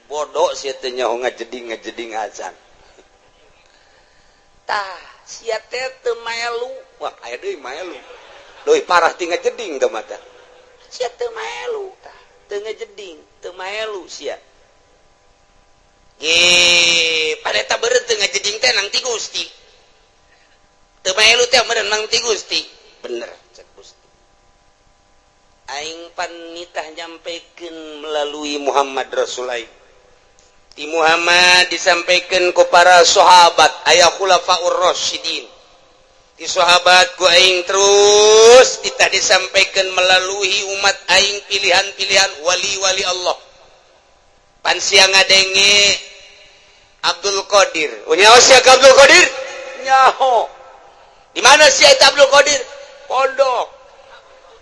Bodoh sia teh nyaho ngajeding ngajeding acan. Tah sia teh teu maelu. Wah aya deui maelu. Leuwih parah ti ngajeding teh mah tah. Sia teu maelu tah, teu ngajeding, teu maelu sia. Ge, pada eta beureum teu ngajeding teh nang ti Gusti. Teu maelu teh meureun nang ti Gusti. Bener cek Gusti. Aing pan nitah nyampaikan melalui Muhammad Rasul aing. Ti Muhammad disampaikan ku para sahabat aya khulafaur rasyidin. Ti sahabat ku aing terus titah disampaikan melalui umat aing pilihan-pilihan wali-wali Allah. Pan sia ngadenge Abdul Qadir. Nyaho sia ka Abdul Qadir? Nyaho. Di mana sia eta Abdul Qadir? Pondok.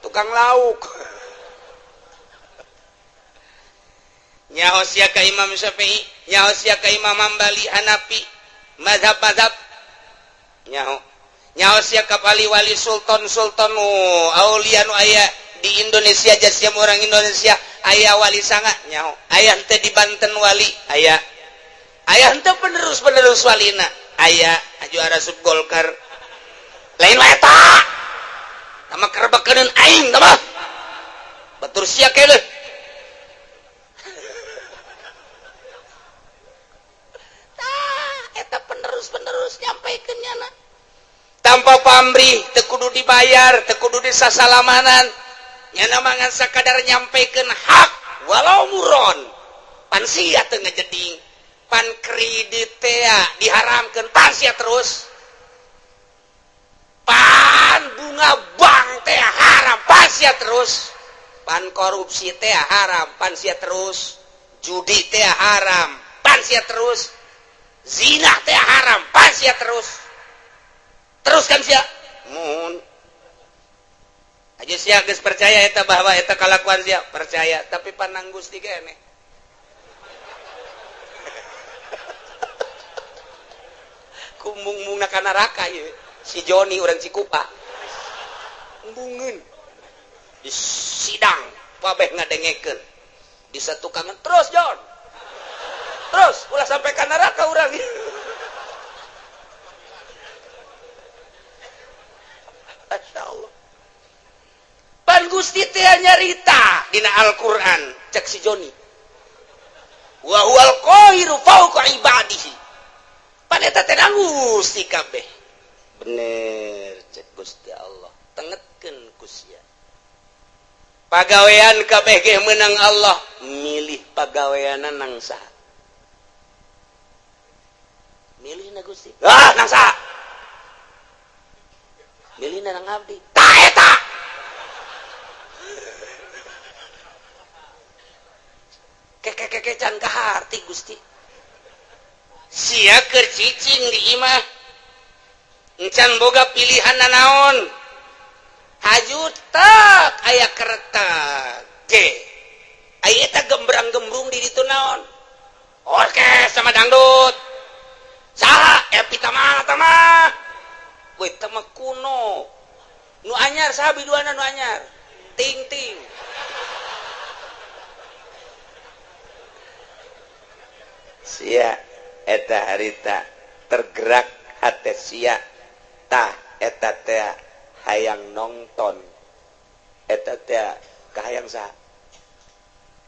Tukang lauk. Nyaho sia ka Imam Syafi'i, nyaho sia ka Imam Hambali, Hanafi, mazhab-mazhab. Nyaho. Nyaho sia ka wali-wali sultan-sultan aulia nu aya di Indonesia, sia orang Indonesia aya wali sanga nyaho. Aya henteu di Banten wali, aya. Aya henteu penerus-penerus walina, aya aju arasup Golkar. Lain wae eta. Tama kerebekeun aing tama. Batur sia keneh. Penerus-penerus nyampaikan nyana tanpa pamrih, teu kudu dibayar, teu kudu disasalamanan, nyana mangan sakadar nyampaikan hak walau muron. Pan sia teu ngejeding, pan kredit teh diharamkeun, pan sia terus, pan bunga bank teh haram, pan sia terus, pan korupsi teh haram, pan sia terus, judi teh haram, pan sia terus, zina teh haram, pan sia terus. Terus kan sia mun aja sia geus percaya eta bahwa eta kalakuan sia percaya, tapi panang Gusti keneh. Kumbung-mungna ka neraka ieu si Joni urang Cikupa. Embungeun di sidang kabeh ngadengekeun, di satukangan terus Jon. Terus ulah sampai ke neraka urang. Masya Allah. Pan Gusti teh nyarita dina Al-Qur'an cek si Joni. Wa huwal qahiru fawqa ibadihi. Pan eta teh Gusti kabeh. Bener cek Gusti Allah. Tengetkeun ku sia. Pagawean kabeh ge meunang Allah, milih pagaweanna nang saha? Milih na Gusti. Ah, nang saha? Milih na nang abdi. Ta eta. Keke-keke can kaharti Gusti. Sia keur cicing di imah. Encan boga pilihan nanaon. Haju tak aya keretak. Ge. Aya eta gembrang-gembrung di ditu naon? Orkes sama dangdut. Saha epi tama tama we tama kuno nu anyar saha biduana nu anyar ting ting sia eta harita tergerak hate sia tah eta teh hayang nongton eta teh kahayang saha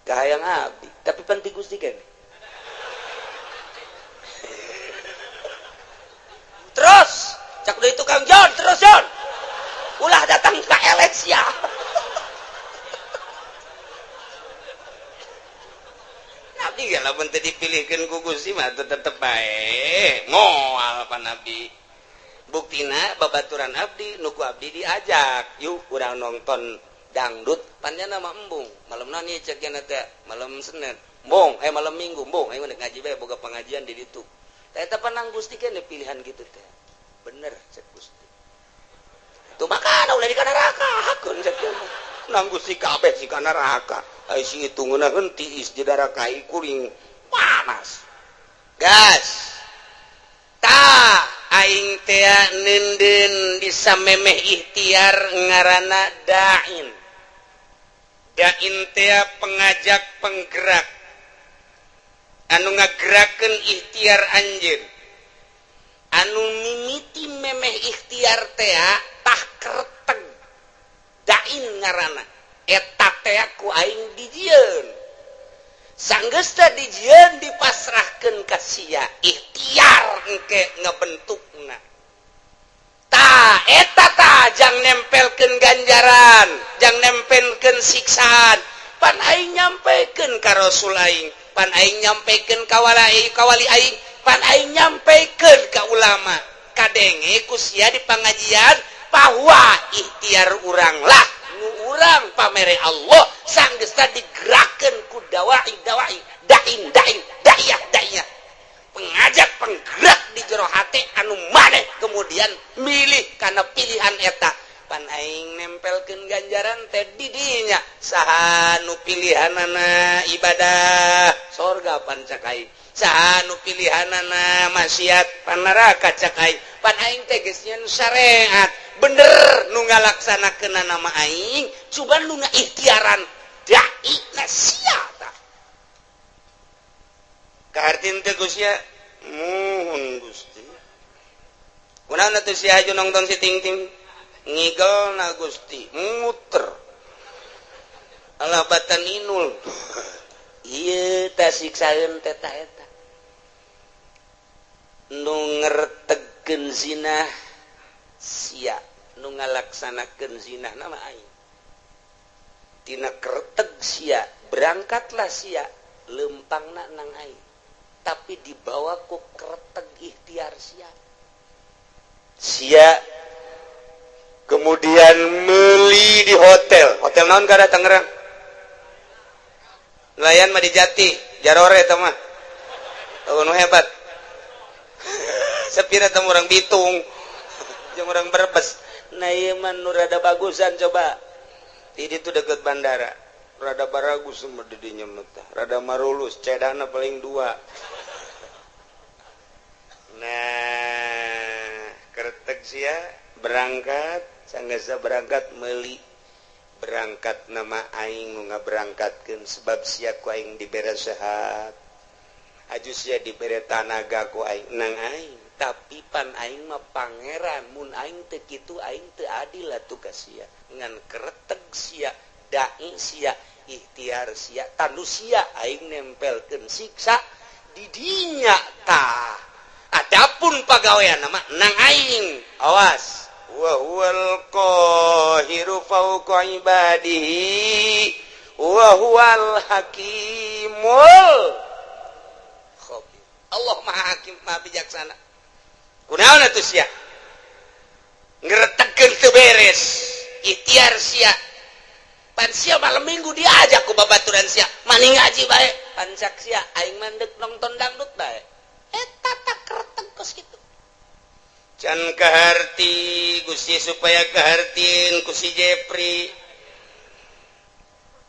kahayang abdi tapi pan ti Gusti keneh. Terus cak deui tukang John, terus John. Ulah datang ka Alexia. Nabi ge lamun teu dipilihkeun ku Gusti mah tetep bae. Moal pa Nabi. Buktina babaturan abdi nu ku abdi diajak, yuk urang nonton dangdut panjana mah embung. Malemna nih cek nya teh, malam Senin. Embung, malam Minggu embung, ayo ngaji bae boga pengajian di ditu. Eta panang Gusti kene pilihan gitu teh. Bener cek Gusti. Tuh makana ulah di kana neraka hakeun cek teh. Nang Gusti kabeh si kana neraka. Ai si itu ngeunaheun tiis di neraka kuring panas. Gas. Ta aing teh neundeun di samemeh ikhtiar ngaranna da'in. Da'in teh pengajak penggerak. Anu ngagerakeun ikhtiar anjeun, anu mimiti memeh ikhtiar tea tah kerteg dain ngaranna eta tea ku aing dijieun, sanggeus teh dijieun dipasrahkeun ka sia ikhtiar engke ngebentukna. Ta eta tah jang nempelkeun ganjaran, jang nempelkeun siksaan, pan aing nyampekeun ka Rasul aing, pan aing nyampekeun ka wali aing, pan aing nyampekeun ka ulama. Kadenge ku sia di pangajian bahwa ikhtiar urang lah nu urang pamere Allah sanggeus digerakkeun ku dawai dawai dain dain da'iyah da'iyah, pengajak penggerak di jero hate anu maneh kemudian milih karena pilihan eta. Pan aing nempel nempelkeun ganjaran teh di dinya. Saha nu pilihanana ibadah, sorga pan cak aing. Saha nu pilihanana maksiat, pan neraka cak aing. Pan aing teh geus nyieun syariat bener, nu ngalaksanakeun nama aing, coba nu ngaikhtiaran dai na sia. Tah, kahartin teh Gusti? Muhun, Gusti. Kunaon atuh sia aju nonton si ting ting ngigel na Gusti, muter alah batan inul. Ieu tah siksaeun teh, ta eta nu ngertegkeun zina sia, nu ngalaksanakeun zina nama aing. Tina kerteg sia berangkatlah sia, lempangna nang aing, tapi dibawa ku kerteg ikhtiar sia. Sia kemudian meli di hotel. Hotel naon kada Tangerang? Nelayan mah di Jati Jarore eta mah. Oh, nu hebat sepira teh orang Bitung jeung orang Brebes. Nah, ieu mah nu rada bagusan, coba di ditu deket bandara, rada baragus mah di dinya mah tah. Rada marulus, cedana paling dua. Nah, kertek sia berangkat, sanggasa berangkat meli, berangkat nama aing nu ngaberangkatkeun, sebab sia ku aing dibere sehat, aju sia dibere tanaga ku aing, nang aing. Tapi pan aing mah pangeran, mun aing teu kitu aing teu adil atuh ka sia. Ngan kereteg sia, dai sia, ikhtiar sia, tanu sia aing nempelkeun siksa di dinya. Tah, adapun pagawean nama nang aing. Awas, wa huwal qahiru fawqa ibadihi wa huwal hakimul khabir. Allah Maha Hakim, Maha Bijaksana. Kunaon atuh sia ngeretegkeun teu beres ikhtiar sia? Pan sia malam Minggu diajak ku babaturan sia, maning ngaji bae. Pan cak sia, aing mandek nonton dangdut bae. Eta tak kereteg kos kitu. Can kaharti Gusti, supaya kahartin ku si Jepri.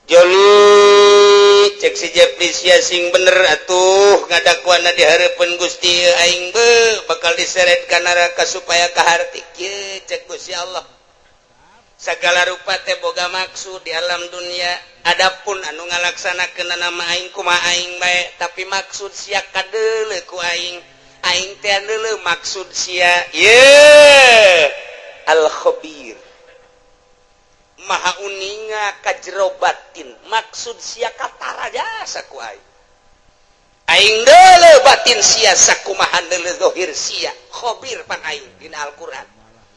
Joni, cek si Jepri, sia sing bener atuh ngadakuana di hareupeun Gusti, aing be bakal diseret ka neraka. Supaya kaharti kieu, cek Gusti Allah, segala rupa teh boga maksud di alam dunia. Adapun anu ngalaksanakeun nama aing, kumaha aing bae, tapi maksud sia kadeuleu ku aing. Aing teh deuleu maksud sia. Ye al khabir, maha uninga ka jero batin. Maksud sia katara jasa ku aing. Aing deuleu batin sia sakumaha deuleu zahir sia. Khabir pan aing. Dina Al-Qur'an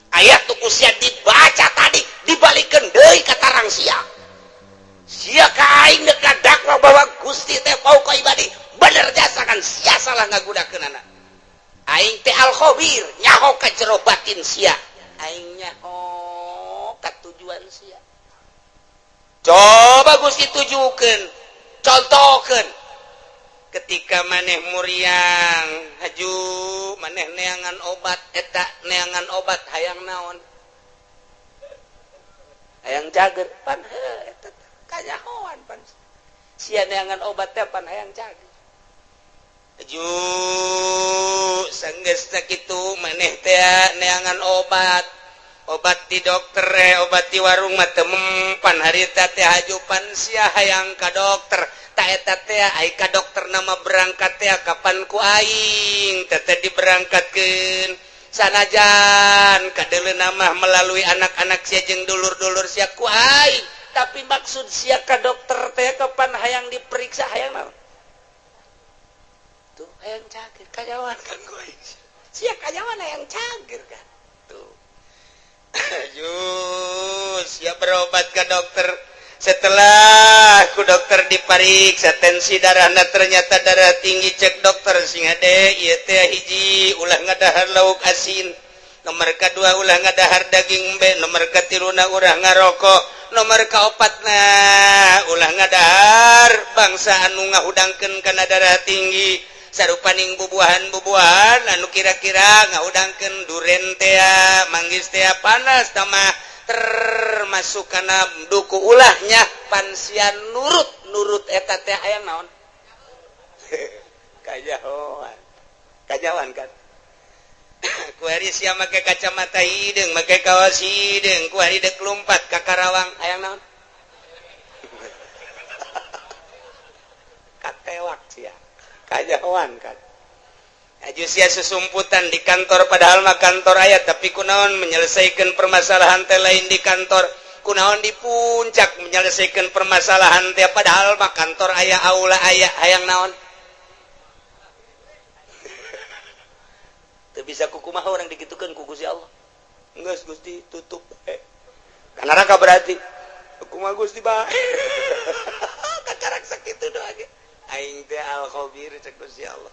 ayat tuh ku sia dibaca tadi, dibalikeun deui ka tarang sia. Sia ka aing deuk dakwa bahwa Gusti teh fauqa ibadi, bener jasa kan sia salah ngagunakeunana. Aing teh al khabir, nyaho ka jero batin sia, aing nyaho ka tujuan sia. Coba Gusti tujukeun, contohkeun ketika maneh muriang, haju maneh neangan obat. Eta neangan obat hayang naon? Hayang cager. Pan heuh, eta kanyahoan pan sia neangan obat teh pan hayang cager. Haju sanggeus kitu maneh teh neangan obat, obat di dokter, obat di warung mah teu mempan harita teh. Haju pan sia hayang ka dokter. Ta eta teh ai ka dokter nama berangkat teh kapan ku aing teh teh diberangkatkeun, sanajan kadeuleu nama melalui anak-anak sia jeung dulur-dulur sia ku aing, tapi maksud sia ka dokter teh kapan hayang diperiksa, hayang naon tuh? Hayang cager. Kanyahoan kan ku aing sia kanyahoan hayang cager kan tuh. Ayo siap berobat ke dokter. Setelah ku dokter dipariksa tensi darahna, ternyata darah tinggi. Cek dokter, sing hade ieu teh, hiji, ulah ngadahar lauk asin, nomor kedua, ulah ngadahar daging embe, nomor katiluna, ulah ngarokok, nomor kaopatna, ulah ngadahar bangsa anu ngahudangkeun kana darah tinggi, sarupaning bubuahan-bubuahan anu kira-kira ngahudangkeun, duren tea, manggis tea, panas tamah. Termasuk kana duku ulahnya pan sia nurut nurut eta teh hayang naon? Kajahoan. Kajahoan kan? Kuari sia make kacamata hideung, make kaos hideung, kuari dek lumpat ka Karawang hayang naon? Katewak sia. Kajahoan kan? Aju sia susumputan di kantor padahal mah kantor aya tapi kunaon menyelesaikan permasalahan teh lain di kantor, kunaon di puncak menyelesaikan permasalahan teh padahal mah kantor aya, aula aya, hayang naon? Teu bisa kukumaha orang dikitukeun ku Gusti Allah. Geus Gusti tutup bae. Ka neraka berarti. Kumaha Gusti bae. Kakarak sakitu doa ge. Aing teh al-khabir cek Gusti Allah.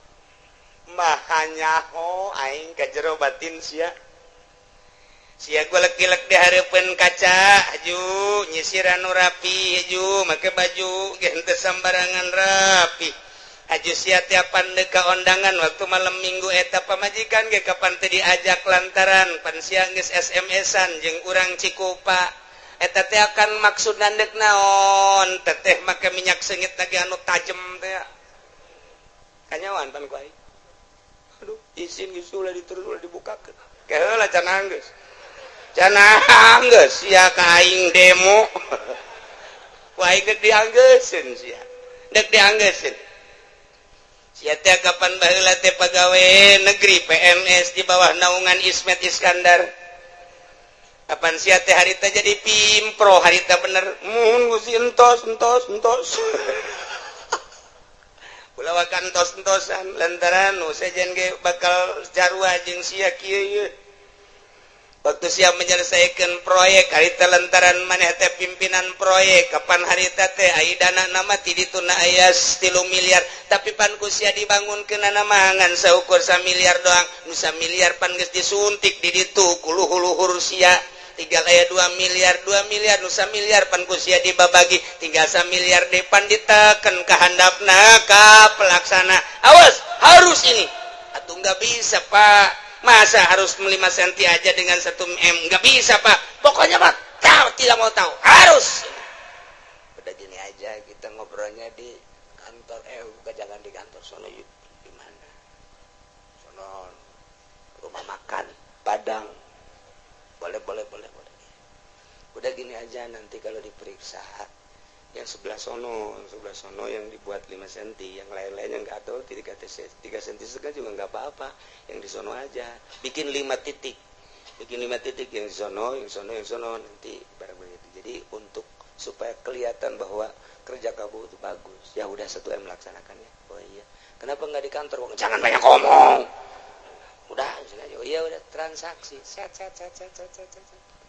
Maha nyaho aing ka jero batin sia. Sia golek-golek di hareupeun kaca, aju nyisiran nu rapi, aju make baju ge henteu sambarangan rapi. Aju sia tiapan deuk ka ondangan waktu malam minggu eta pamajikan ge kapan teu diajak lantaran pan sia geus SMS-an jeung urang Cikupa. Eta teh akan maksud nandek naon? Teteh make minyak seungit lagi anu tajem teh. Kanyawan pan ku aing. Aduh, izin geus ulah diterus ulah dibukakeun. Keheula cenah geus. Cenah geus sia ka aing demo. Ku aing dek dianggeuseun sia. Dek dianggeuseun. Sia teh kapan baheula teh pagawe negeri PNS di bawah naungan Ismet Iskandar. Kapan sia teh harita jadi pimpro harita bener. Mun Gusti entos entos entos. Ulah wakan entos-entosan lantaran nu sejen ge bakal jarua jeung sia kieu ieu. Waktu sia menyelesaikan proyek harita lantaran maneh teh pimpinan proyek kapan harita teh ai dana nama ti dituna aya 3 miliar tapi pan ku sia dibangunkeun mah ngan saukur 1 miliar doang nu 1 miliar pan geus disuntik di ditu ku luhur-luhur sia tinggal aya 2 miliar 2 miliar nu 1 miliar pan ku sia dibabagi tinggal 1 miliar deui pan diteken ka handapna ka pelaksana awas harus ini atuh nggak bisa Pak. Masa harus 5 cm aja dengan 1 m? Nggak bisa Pak. Pokoknya Pak, tahu tidak mau tahu. Harus. Udah gini aja kita ngobrolnya di kantor. Bukan jangan di kantor. Sono yuk. Di mana? Sono rumah makan Padang. Boleh, boleh, boleh, boleh. Udah gini aja nanti kalau diperiksa yang sebelah sono yang dibuat 5 cm, yang lain-lainnya nggak tahu 3 cm setengah juga nggak apa-apa, yang di sono aja bikin 5 titik, bikin 5 titik yang di sono, yang sono, yang sono nanti barang begitu. Jadi untuk supaya kelihatan bahwa kerja kamu itu bagus. Ya udah 1 M melaksanakannya. Oh iya, kenapa nggak di kantor? Jangan banyak ngomong. Udah, oh iya udah transaksi. Set set set set set set.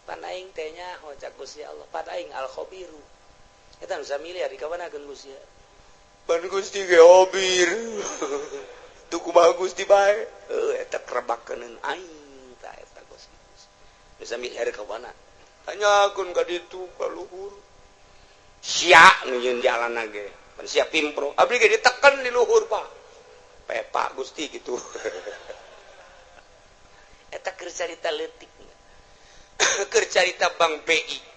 Pan aing teh nyaho cak Gusti Allah, pan aing al khabiru. Eta nu miliar di kawana Gusti. Pan Gusti ge hobir. Tuh kumaha Gusti bae. Heuh eta kerebakeun aing ta eta Gusti. Bisa miliar ka mana? Tanyakeun ka ditu ka luhur. Sia nu yeun jalan ge. Pan sia pimpro. Abdi ge diteken di luhur, Pak. Pepa Gusti gitu. Eta keur carita leutik. Keur carita Bank BI.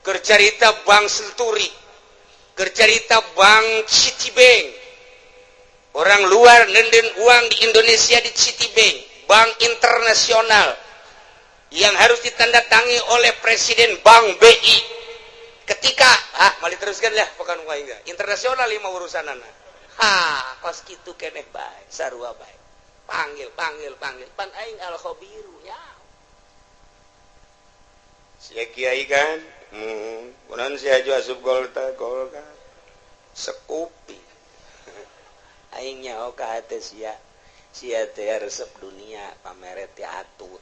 Keur carita Bank Senturi, keur carita Bank Citibank. Orang luar nenden uang di Indonesia di Citibank, bank internasional yang harus ditandatangi oleh Presiden Bank BI. Ketika mau diteruskan ya, bukan enggak. Internasional lima urusanana. Ha, kos kitu keneh bae, sarua bae. Panggil, panggil, panggil. Pan aing al khabiru nya. Sia kiai kan? Kunaon sia aju asup golkar golkar. Sekupi. Aing nyaho ka hate sia. Sia teh resep dunia pamere teh atut.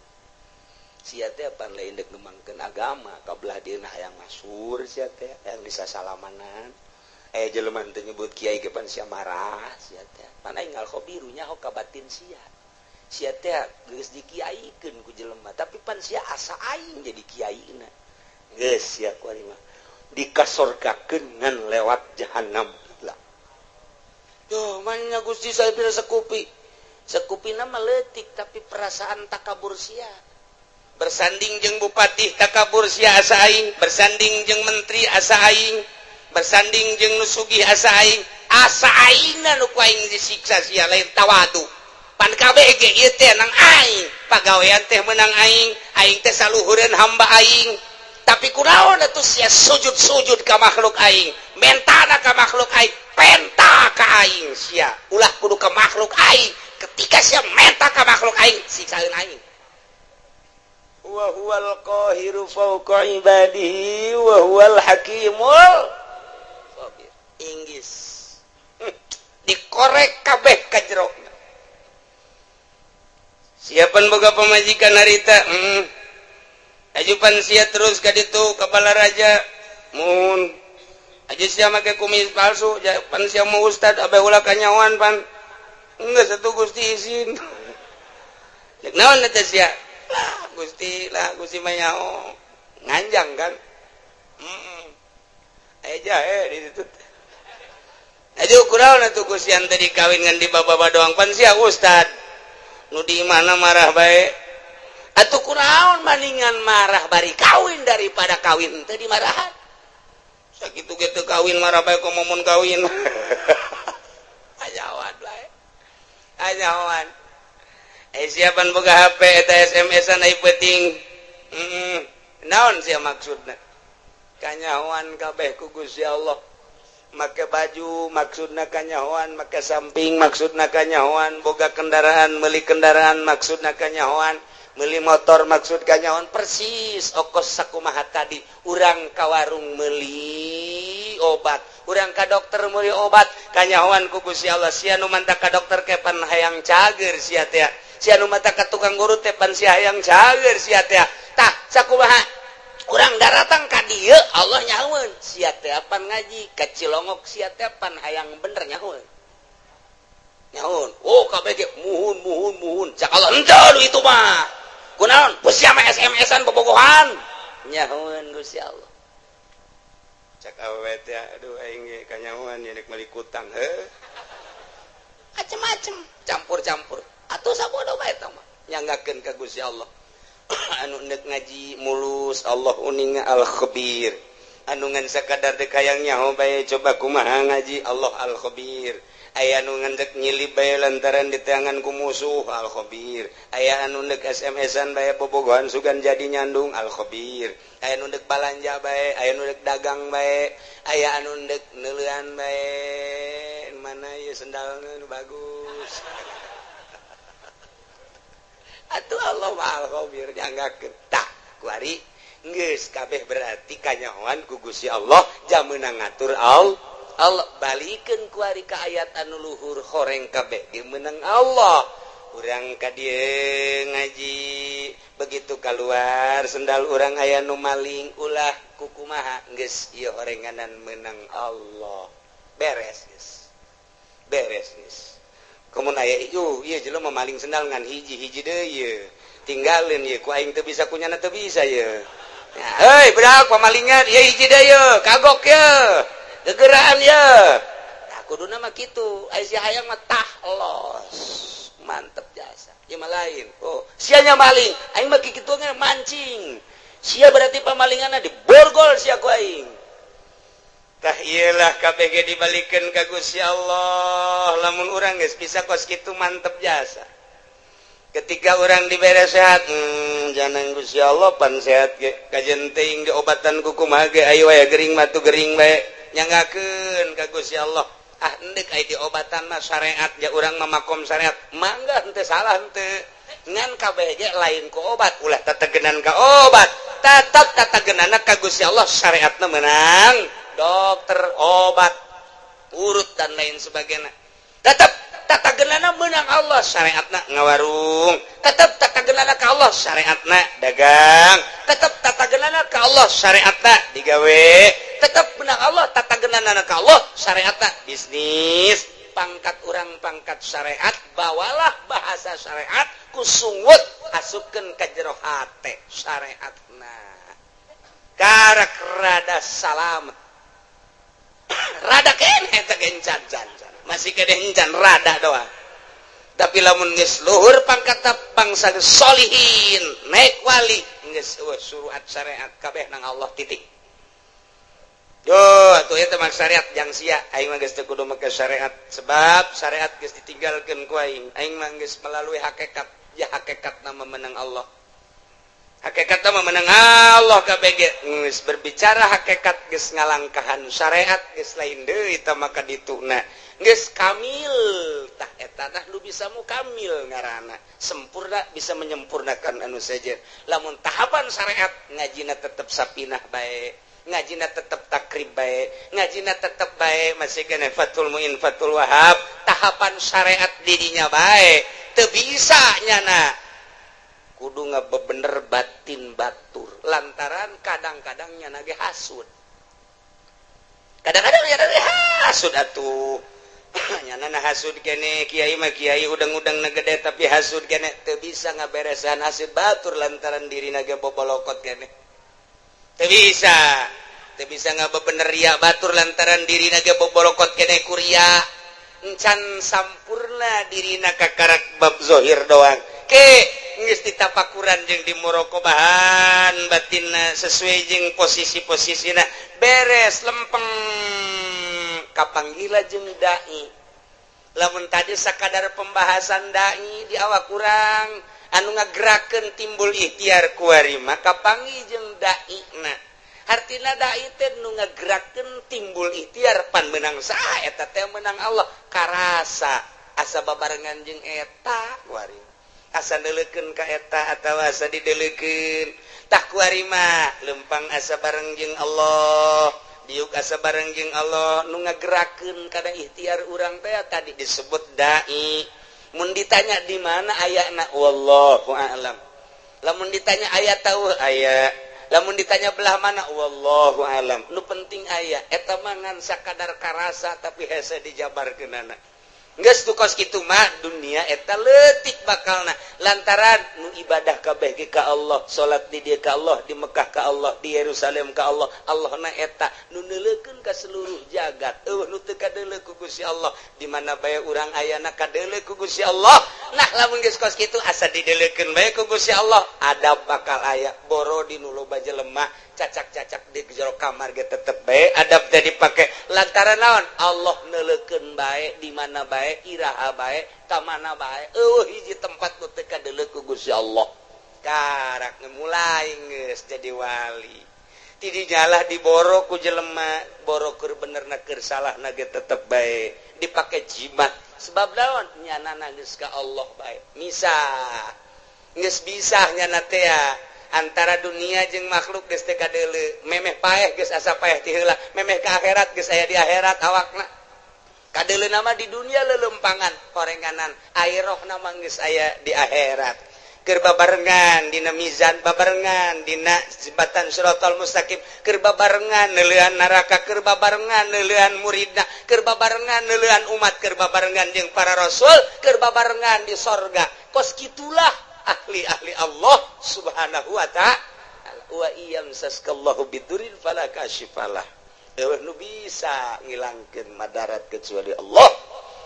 Sia teh pan lain deuk ngembangkeun agama, kabelah dieuna hayang masyhur sia teh, hayang disasalamanan. Jelema teh nyebut kiai ge pan sia marah sia teh. Pan aing al khabiru nyaho ka batin sia. Sia teh geus dikiaikeun ku jelema, tapi pan sia asa aing jadi kiaina. Geus sia ku ari mah dikasorgakeun ngan lewat jahanam lah. Yo manya Gusti saya bila sekupi. Sekupina mah leutik tapi perasaan takabur sia. Bersanding jeung bupati takabur sia asa aing, bersanding jeung menteri asa aing, bersanding jeung nu sugih asa aing, asa aingna nu ku aing disiksa sia, lain tawadu. Pan kabeh ge ieu teh nang aing, pagawean teh menang aing, aing teh saluhureun hamba aing. Tapi kunaon atuh sia sujud-sujud ka makhluk aing, mentana ka makhluk aing, penta ka aing sia. Ulah kudu ka makhluk aing. Ketika sia menta ka makhluk aing, siksaeun aing. Wa huwal qahiru fawqa ibadihi wa huwal hakimul khabir. Inggris dikorek kabeh ka jero. Siapan boga pamajikan harita, Ajupan sia terus ka ditu ka Balaraja mun aja sia make kumis palsu pan sia mau ustad abe ulah kanyawan pan enggak satu Gusti izin. Cek naon eta sia lah Gusti, lah Gusti mah nyaho nganjang kan. Aya jahe di ditu. Aju kunaon atuh Gusti tadi kawin ngan di baba doang pan sia ustad nu di mana marah bae atuh. Kunaon maningan marah bari kawin daripada kawin teu dimarahan. Sakitu gitu kawin marah bae, komo mun kawin ajawan bae ajawan. Eh, siapan boga HP eta SMS-an ai penting. Naon sia maksudna? Kanyahoan kabeh ku Gusti Allah. Make baju maksudna kanyahoan, make samping maksudna kanyahoan, boga kendaraan, meuli kendaraan maksudna kanyahoan, meuli motor maksud kanyahoan. Persis okos sakumaha tadi, urang ka warung meuli obat, urang ka dokter meuli obat, kanyahoan ku Gusti Allah. Sia nu mantak ka dokter ke pan hayang cager sia teh, sia nu mantak ka tukang urut teh pan sia hayang cager sia teh. Tah, sakumaha urang daratang ka dieu, Allah nyahoeun sia teh pan ngaji ka Cilongok, sia teh pan hayang bener, nyahoeun nyahoeun. Oh, kabeh ge muhun muhun muhun. Cak Allah, henteu itu mah kunaon sia mah SMS-an bobogohan. Nyahoeun Gusti Allah. Cak awewe teh, aduh, aing ge kanyahoan nya rek meuli kutang heuh, macem-macem campur-campur atuh. Sabodo bae eta mah nyanggakeun ka Gusti Allah. Anu nek ngaji mulus, Allah uninga, al khabir. Anu ngan sakadar dek hayang nyaho bae, coba kumaha ngaji, Allah al khabir. Aya anu ngan dek nyilip bae lantaran diteangan ku musuh, al khabir. Aya anu nek SMS-an bae bobogohan sugan jadi nyandung, al khabir. Aya anu dek balanja bae, aya anu dek dagang bae, aya anu dek neuleuan bae, mana ieu sendalna nu bagus. Atuh Allah mah al khabir, nyanggakeun. Tah, kuari geus kabeh berarti kanyahoan ku Gusti Allah, jam meunang ngatur Allah. Allah balikeun kuari ka ayat anu luhur, horeng kabeh ge meunang Allah. Urang ka dieu ngaji, begitu keluar sendal urang aya nu maling, ulah kukumaha, geus ieu horenganan meunang Allah, beres geus, beres geus. Komo aya ieu ieu jelema maling sendal ngan hiji hiji deui ieu tinggalin ieu ku aing teu bisa, kunyana teu bisa ieu. Hei budak pamalingan ieu hiji deui ieu, kagok ieu gegeraan ieu. Nah, kuduna mah kitu. Aya sia hayang mah tah los mantep jasa ieu mah lain. Oh, sianya maling, aing mah kitu mancing sia, berarti pamalinganna diborgol sia ku aing. Tah, iyalah KBG dibalikan ka Gusti Allah. Lamun urang geus bisa kos kitu, mantep jasa. Ketika orang dibere sehat, jangan Gusti Allah pan sehat ge kajen teuing diobatan ku kumaha ge, ayo aya gering mah tuh gering bae, nyanggakeun ka Gusti Allah. Ah, endek aya diobatan mah syariat ya, urang mah makom syariat mangga, henteu salah henteu. Ngan kabeh ge lain ku obat, ulah tetegenan ka obat, tetep tetegenana ka Gusti Allah. Syariatna menang dokter, obat urut dan lain sebagainya, tetap tatagenana menang Allah. Syariatna ngawarung tetap tatagenana ka Allah, syariatna dagang tetap tatagenana ka Allah, syariatna digawe tetap menang Allah, tatagenana ka Allah, syariatna bisnis. Pangkat urang pangkat syariat, bawalah bahasa syariat ku sungut, asupkeun ka jero hate syariatna, karak rada salamet, rada kene eta gencan can can masih kene encan rada doang. Tapi lamun geus luhur pangkat, bangsa solihin, naik wali, geus euweuh suruhat syariat, kabeh nang Allah, titik. Yo, atuh eta mah syariat jang sia. Aing mah geus teu kudu make syariat, sebab syariat geus ditinggalkeun ku aing. Aing mah geus melalui hakikat. Ya, hakikat nama menang Allah. Hakikat nama menang Allah kabeh ge. Geus berbicara hakikat, geus ngalangkahan syariat, geus lain deui tah, maka dituna geus kamil. Tah, eta tah nu bisa mukamil ngaranna, sempurna, bisa menyempurnakan anu sejen. Lamun tahapan syariat, ngajina tetep sapinah bae, ngajina tetep takrib bae, ngajina tetep bae, masih kena Fathul Muin, Fathul Wahab, tahapan syariat dirinya bae teu bisa. Nyana kudu ngabebener batin batur, lantaran kadang-kadang nyana ge hasud, kadang-kadang nyana ge hasud atuh. Nyana na hasud kene, kiai mah kiai udang-udang na gede, tapi hasud kene, teu bisa ngaberesan hasud batur, lantaran diri ge bobolokot kene. Teu bisa, teu bisa ngabebener ria batur, lantaran diri ge bobolokot kene ku ria, encan sampurna dirina, kakarak bab zohir doang. Ke geus ditapakuran jeung di muraqabahan batinna sesuai jeung posisi-posisina, beres, lempeng, kapanggila jeung dai. Lamun tadi sakadar pembahasan dai di awak kurang anu ngagerakeun timbul ikhtiar, kuari maka panggih jeung dai na. Hartina dai teh nu ngagerakeun timbul ikhtiar. Pan menang saha eta teh? Menang Allah. Karasa asa babarengan jeung eta kuari, asa neuleukeun ka eta atawa asa dideulekeun. Tah, kuari mah lempang asa bareng jeung Allah, diuk asa bareng jeung Allah. Nu ngagerakeun kana ikhtiar urang teh tadi disebut dai. Mun ditanya di mana ayana, wallahu a'lam. Lamun ditanya aya, tahu aya. Lamun ditanya belah mana, wallahu alam. Nu penting aya. Eta mah ngan sakadar karasa, tapi hese dijabarkeunana. Geus tu kos kitu mah dunia eta leutik bakalna, lantaran nu ibadah kabeh ge ka Allah, salat di dieu ka Allah, di Mekah ka Allah, di Yerusalem ka Allah. Allah na eta nu neuleukeun ka seluruh jagat. Euweuh nu teu kadeuleu ku Gusti Allah. Di mana bae urang ayana, kadeuleu ku Gusti Allah. Nah, lamun geus kos kitu, asa dideuleukeun bae ku Gusti Allah, adab bakal aya. Boro di nu loba jelema, cacak-cacak di jero kamar ge tetep bae adab teh dipake, lantaran naon? Allah neuleukeun bae, di mana bae, iraha bae, ka mana bae. Euweuh hiji tempat nu teu kadeuleu ku Gusti Allah. Karak mulai geus jadi wali, ti dinya lah diboro ku jelema, boro keur bener na keur salah na ge tetep bae dipake jimat. Sebab naon? Nyana geus ka Allah bae, misah, geus bisa nyana teh antara dunia jeung makhluk geus teu kadeuleu. Memeh paeh geus asa paeh ti heula, memeh ka akhirat geus aya di akhirat awakna. Kadeuleu nama di dunia lelempangan horenganan, akhirah nama geus aya di akhirat. Keur babarengan dina mizan, babarengan dina jembatan Siratal Mustaqim, keur babarengan neuleuan neraka, keur babarengan neuleuan muridna, keur babarengan neuleuan umat, keur babarengan jeung para rasul, keur babarengan di sorga. Kos kitulah ahli-ahli Allah Subhanahu wa ta'ala. Wa iyamsaskallahu bidurrin fala kashifalah, euweuh nu bisa ngilangkeun madarat kecuali Allah.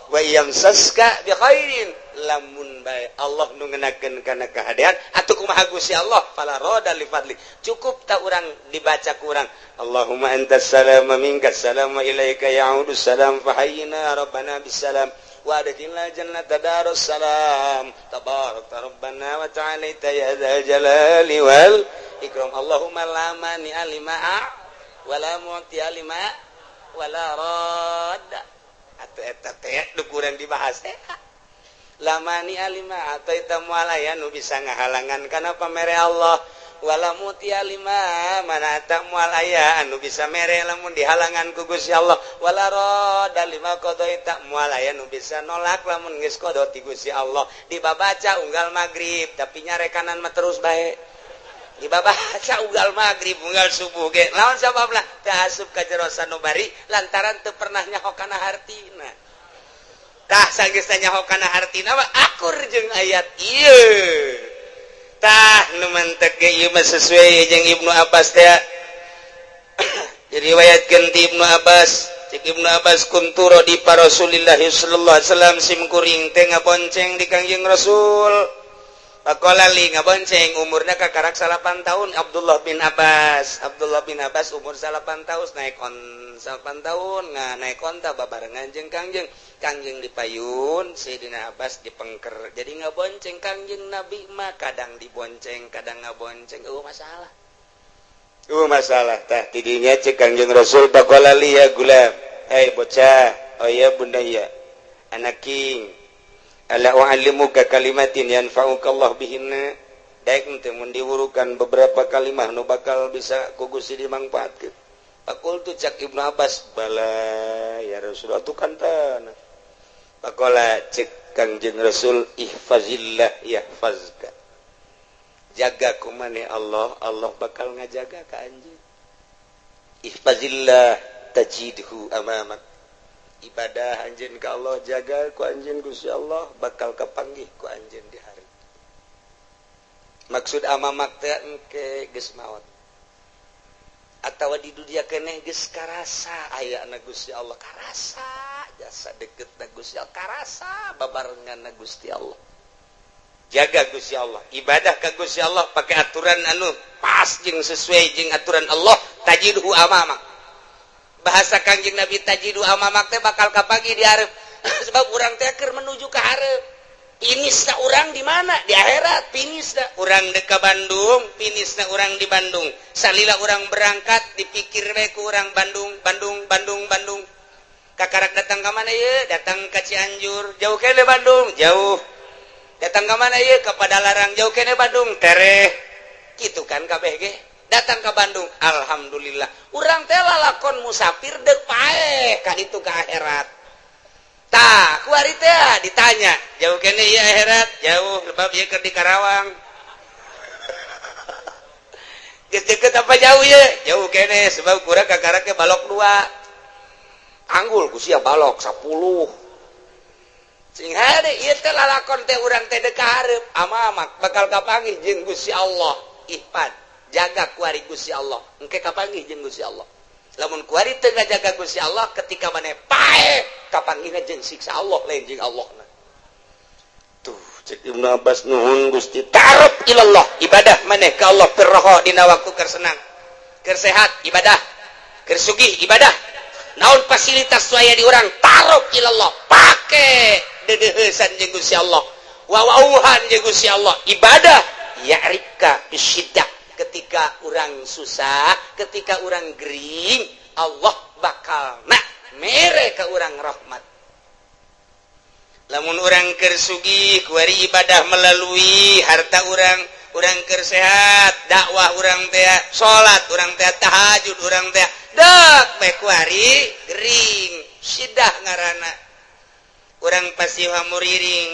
Wa yamsaska bi khairin, lamun bae Allah nu ngenakeun kana kahadean atuh kumaha Gusti Allah, fala rada li fadli. Cukup tak urang dibaca kurang, Allahumma antas salam, minkas salam, wa ilaika ya'udu salam, fahayyina rabbana bisalam wa adkhilna jannata darus salam, tabarakta rabbana wa ta'alaita ya dzal jalali wal ikram. Allahumma la mani'a lima wala mu'tiya lima wala radda. Atau eta teh nu kurang dibahas teh, la mani'a lima ataita, moal aya nu bisa ngahalangan kana pamere Allah, wala mu'tiya lima mana'ta, moal aya anu bisa mere lamun dihalangan ku Gusti Allah, wala radda lima qadaita, moal aya nu bisa nolak lamun geus qada ti Gusti Allah. Dibabaca unggal magrib, tapi nyarekanan mah terus bae dibabaca unggal magrib, unggal subuh ge. Lawan sababna? Teu asup ka jero sanubari, lantaran teu pernah nyaho kana hartina. Tah, sanggeus nyaho kana hartina mah akur jeung ayat ieu. Tah, nu mantek ge ieu mah sesuai jeung Ibnu Abbas teh, diriwayatkeun ti Ibnu Abbas. Cek Ibnu Abbas, kuntu radifa Rasulillah sallallahu alaihi wasallam, sim kuring teh ngabonceng di Kangjeng Rasul. Faqala li, ngabonceng umurna kakarak 9 tahun. Abdullah bin Abbas, Abdullah bin Abbas umur 9 tahun, naik on 9 tahun nga naik onta babarengan jeung Kangjeng. Kangjeng dipayun, Sayyidina Abbas dipengker, jadi ngabonceng Kangjeng Nabi mah, kadang dibonceng, kadang ngabonceng. Oh, masalah. Oh, masalah. Tah, tidinya cek Kangjeng Rasul, faqala li, ya gulam, hey bocah, oh ya bunayya, anak king, ala u'allimuka kalimatin yanfa'uka Allah bihinna? Daek teu mun diwurukan beberapa kalimah nu bakal bisa ku Gusti dimangfaatkeun? Faqultu, cak Ibnu Abbas, bala ya Rasulullah, tu kan tanah. Faqala, cek Kangjeng Rasul, ihfazillah yahfazka, jaga ku maneh Allah, Allah bakal ngajaga ka anjeun. Ihfazillah tajidhu amamak, ibadah anjeun ka Allah, jaga ku anjeun Gusti Allah, bakal kapanggih ku anjeun di hari. Maksud amamak teh engke geus maot atawa di dunia keneh geus karasa aya na Gusti Allah, karasa jasa deket na Gusti Allah, karasa babarengan na Gusti Allah. Jaga Gusti Allah, ibadah ke Gusti Allah pakai aturan anu pas jeung sesuai jeung aturan Allah, tajidhu amamak. Bahasa Kangjeng Nabi, tajidhu amamak teh bakal kapanggih di hareup, sebab urang teh keur menuju ke hareup. Finishna urang di mana? Di akhirat finishna. Urang dek ka Bandung, finishna urang di Bandung. Salila urang berangkat dipikir we ku urang Bandung, Bandung, Bandung, Bandung. Kakarak datang ke mana ye? Datang ke Cianjur, jauh kene Bandung, jauh. Datang ke mana ye? Ke Padalarang, jauh kene Bandung, tereh. Gitu kan kabeh ge. Datang ke Bandung, alhamdulillah. Urang teh lalakon musafir dek paeh ka ditu ke akhirat. Tah, kuari teh ditanya, jauh kene ieu akhirat? Jauh, sebab ieu keur di Karawang. Geus deket apa jauh ye? Jauh kene, sebab kurang kakara ke balok dua. Anggul ku sia balok 10. Sing hade ieu teh lalakon teh urang teh dek ka hareup, amamak bakal kapanggih jeung Gusti Allah. Ihfad, jaga kuari Gusti Allah, engke kapanggih jeung Gusti Allah. Lamun kuari teu ngajaga Gusti Allah, ketika maneh paeh, kapanggihna jeung siksa Allah, lain jeung Allah. Tuh, cek Ibnu Abbas, nuhun Gusti. Ta'aruf ilallah, ibadah maneh ka Allah firroha, dina waktu keur senang, keur sehat ibadah, keur sugih ibadah, naon fasilitas aya di urang, ta'aruf ilallah, pake dedeheusan jeung Gusti Allah, wawauhan jeung Gusti Allah, ibadah. Ya'rifka bisyiddah, ketika orang susah, ketika orang gering, Allah bakal nak mere ke orang rahmat. Lamun orang keur sugih, kuari ibadah melalui harta orang. Orang keur sehat, dakwah orang teh, salat orang teh, tahajud orang teh, dek bae kuari gering, sidah ngaranna. Urang pasti hamuriring,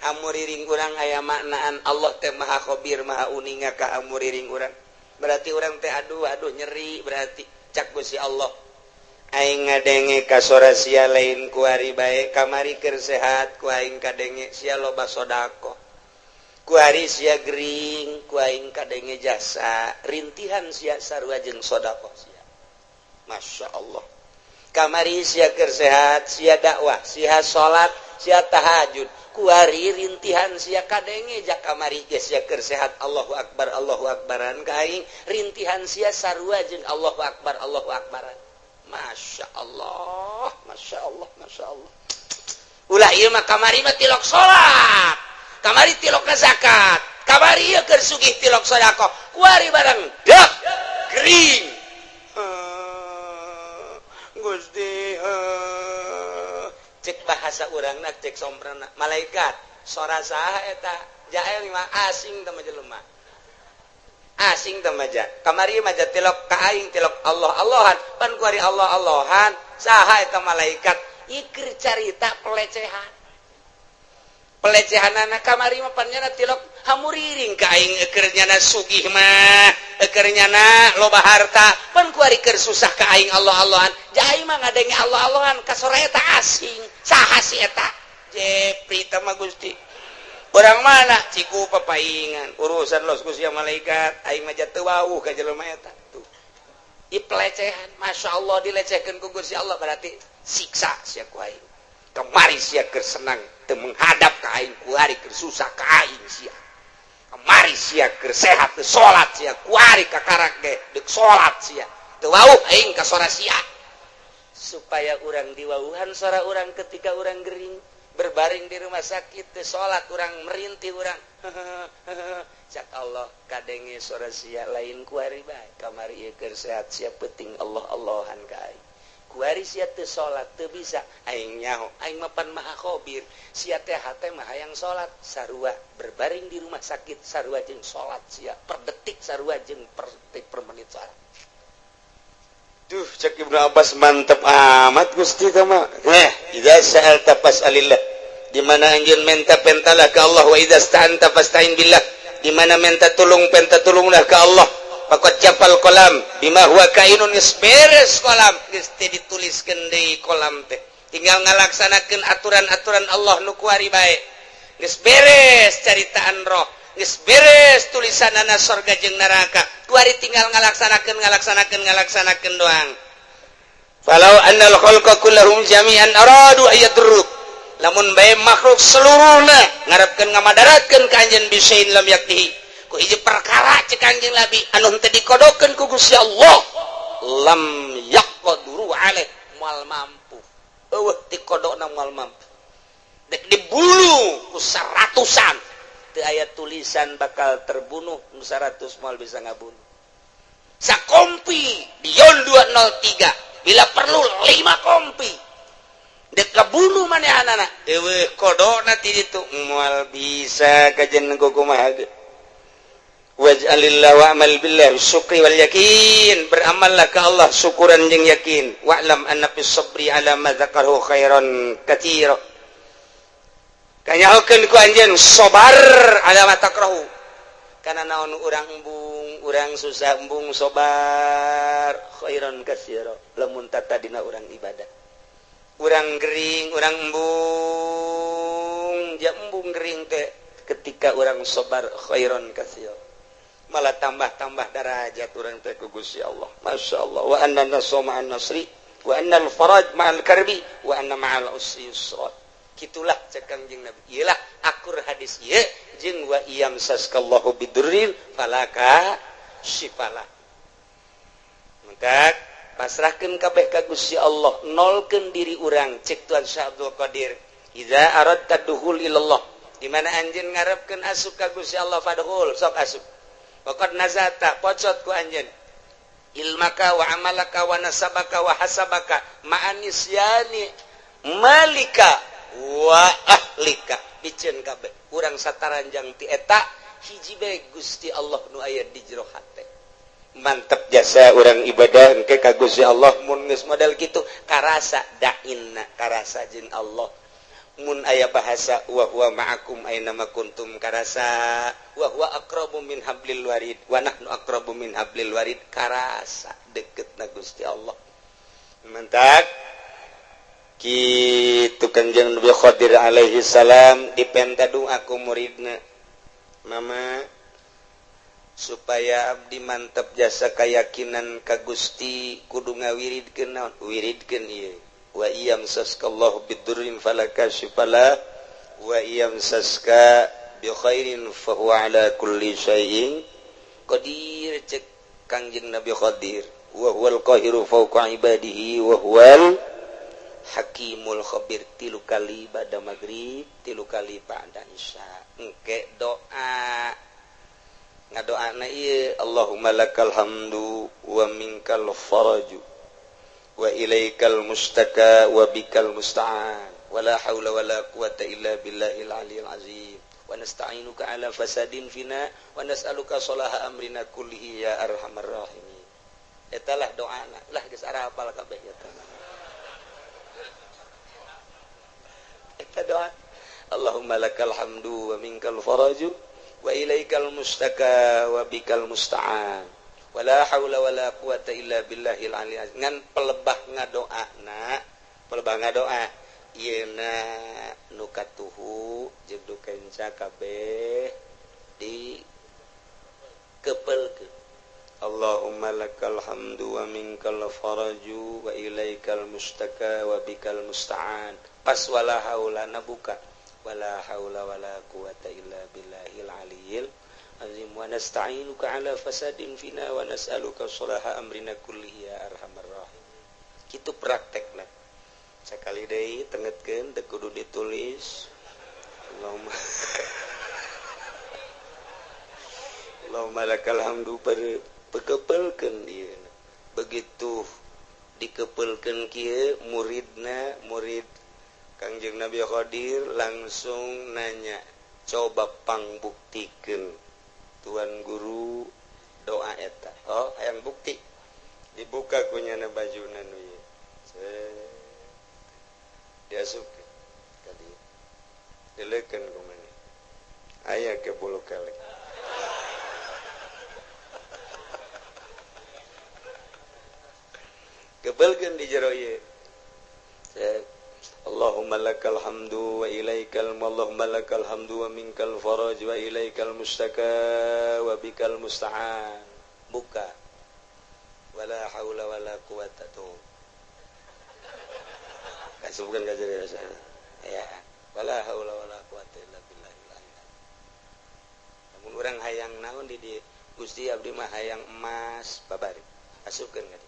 hamuriring urang aya maknaan. Allah teh maha khabir, maha uninga ka hamuriring urang. Berarti urang teh aduh aduh nyeri, berarti cak Gusti Allah, aing ngadenge ka sora sia lain kuari bae, kamari keur sehat ku aing kadenge sia loba sedekah, kuari sia gering ku aing kadenge jasa rintihan sia sarua jeung sedekah sia. Masya Allah. Kamari sia keur sehat, sia dakwah, sia salat, sia tahajud, kuari rintihan sia kadenge. Jak kamari ge sia keur sehat, Allahu akbar, Allahu akbaran ka aing, rintihan sia sarua jeung Allahu akbar, Allahu akbaran. Masya Allah, Masya Allah, Masya Allah. Ulah ieu mah, kamari mah tilok salat, kamari tilok ka zakat, kamari ieu keur sugih tilok sedekah, kuari barang dek gering. Gusti, cek bahasa urangna, cek somprana, malaikat, sora saha eta? Jael mah asing teh mah, jelema asing teh mah. Kamari mah tilok ka aing, tilok Allah Allahan, pan kuari Allah Allahan, saha eta malaikat? Ikir carita pelecehan, pelecehan anak. Kamari mah pan nyana tilok hamuriring ka aing, eukeur nyana sugih mah, eukeur nyana loba harta, pan kuari keur susah ka aing Allah Allahan. Jai mah ngadenge Allah Allahan ka sora eta asing, saha si eta? Jepri teh mah, Gusti, orang mana? Ciku papaingan urusan los ku sia malaikat, aing mah teu wawuh ka jelema eta. Tuh. Ieu pelecehan, Masya Allah dilecehkeun ku Gusti Allah berarti siksa sia ku aing. Kamari sia keur senang teu menghadap ka aing, kuari keur susah ka aing sia. Kamari sia keur sehat teu salat sia, kuari kakarak ge deuk salat sia. Teu wauh aing ka sora sia. Supaya urang diwauhan sora urang ketika urang gering berbaring di rumah sakit teu salat urang merintih urang cak Allah kadenge sora sia lain kuari bae kamari ieu keur sehat sia penting Allah Allahan ka aing kuari sia teu salat teu bisa aing nyaho aing mapan maha khabir sia teh hate mah hayang salat sarua berbaring di rumah sakit sarua jeung salat sia per detik sarua jeung per detik per menit salat. Duh cek Ibnu Abbas mantep amat Gusti tama. Idza sa'alta fas'alillah. Di mana anjeun menta pentalah ka Allah wa idza sta'anta fasta'in billah. Di mana menta tulung penta tulunglah ka Allah. Faqad jafal qalam bima huwa kainun geus beres kolam geus teu dituliskeun deui kolam teh. Tinggal ngalaksanakeun aturan-aturan Allah nu kuari bae. Geus beres caritaan roh, geus beres tulisanana sorga jeung neraka. Kuari tinggal ngalaksanakeun ngalaksanakeun ngalaksanakeun doang. Falau annal khalqa kullahum jami'an aradu ayadurruk. Lamun bae makhluk seluruhna ngarepkeun ngamadaratkeun ka anjeun bisain lam yaktihi. Ku hiji perkara cek Kanjeng Nabi anu henteu dikodokeun ku Gusti Allah lam yaqduru alaih moal mampu. Eueuh dikodokna moal mampu. Dek dibulu ku seratusan teu aya tulisan bakal terbunuh nu 100 moal bisa ngabunuh. Sakompi Dion 203 bila perlu 5 kompi dek kabunuh manehanana eueuh kodokna ti ditu moal bisa kajen kumaha ge. Waj'alillah wa'mal billah syukri wal yakin, beramallah ka Allah syukuran jeung yakin. Wa'lam anna fis sabri ala ma dzakarahu khairan katsira. Kanyahokeun ku anjeun sabar ala ma takrahu. Kana naon urang embung, urang susah embung sabar khairan katsira. Lamun tatadina urang ibadah. Urang gering, urang embung, ja embung gering teh ketika urang sabar khairan katsira. Malah tambah-tambah darajat urang teh ku Gusti Allah. Masya Allah. Wa anna nasra ma'an nasri wa annal faraj ma'al karbi wa anna ma'al usri yusra. Kitulah cek Kangjeng Nabi. Iyalah akur hadis ieu jeung wa iyam saskallahu bidurrin falaka syifalah. Maka pasrahkeun kabeh ka Gusti Allah, nolkeun diri urang cek Tuan Syekh Abdul Qadir. Idza aradta dukhul ilallah. Di mana anjeun ngarepkeun asup ka Gusti Allah fadkhul, sok asup. Waqad nazata pocot ku anjeun ilmaka wa amalaka wa nasabaka wa hasabaka ma'anisyani malika wa ahlika biceun kabeh urang sataranjang ti eta hiji bae Gusti Allah nu aya di jero hate. Mantep jasa urang ibadah engke ka Gusti Allah mun geus model kitu karasa dainna karasa jeung Allah. Mun aya bahasa wa huwa ma'akum aina ma kuntum karasa wa huwa aqrabu min hablil warid wa nahnu aqrabu min hablil warid karasa deketna Gusti Allah. Mentak kitu Kanjeng Nabi Khadir alaihi salam dipenta doa ku muridna, mama supaya abdi mantep jasa keyakinan ka Gusti kudu ngawiridkeun naon wiridkeun ieu wa iyam saskallahu bidurrin falaka syifala wa iyam saska bi khairin fa huwa ala kulli syai'in qadir. Cek Kangjeng Nabi Khadir wa huwal qahiru fawqa ibadihi wa huwal hakimul khabir. 3 kali ba'da maghrib, 3 kali ba'da isya. Engke doa ngadoana ieu Allahumma lakal hamdu wa minkal faraju wa ilaikal mustaka wa bikal musta'an wa la haula wa la quwata illa billahil aliyil azim wa nasta'inuka ala fasadin fina wa nas'aluka salaha amrina kullihi ya arhamar rahimin. Etalah doana lah geus arapal kabeh eta. Eta doa Allahumma lakal hamdu wa minkal faraju wa ilaikal mustaka wa bikal musta'an wa la haula wa la quwata illa billahil aliyil azim. Ngan pelebah ngadoana, pelebah ngadoa yeuna nu katuhu jeung nu kenca kabeh di kepelkeun. Allahumma lakal hamdu wa minkal faraju wa ilaikal mustaka wa bikal musta'an. Pas wala haula na buka wala haula wala quwata illa billahil aliyil azim wa nasta'inuka ala fasadin fina wa nas'aluka sholaha amrina kullihi ya arhamar rahimin. Kitu praktekna. Sakali deui tengetkeun teu kudu ditulis. Allahumma Allahumma lakal hamdu pekepelkeun ieu. Begitu dikepelkeun kieu muridna murid Kangjeng Nabi Khadir langsung nanya, coba pangbuktikeun tuan guru doa eta. Oh, hayang bukti. Dibuka kunyana bajuna nu ieu. Diasupkeun ka dieu. Dileukeun ku maneh. Aya ke bulu kelek. Kebelkeun di jero ieu. Allahumma lakal hamdu wa ilaikal Allahumma lakal hamdu wa minkal faraj wa ilaikal mustaka wa bikal musta'an. Buka. Wala haula wala quwata tuh. Kasubkeun ka jero ya. Wala haula wala quwata illa billahil azim. Lamun urang hayang naon di dieu? Gusti abdi mah hayang emas babari. Asupkeun ka dieu.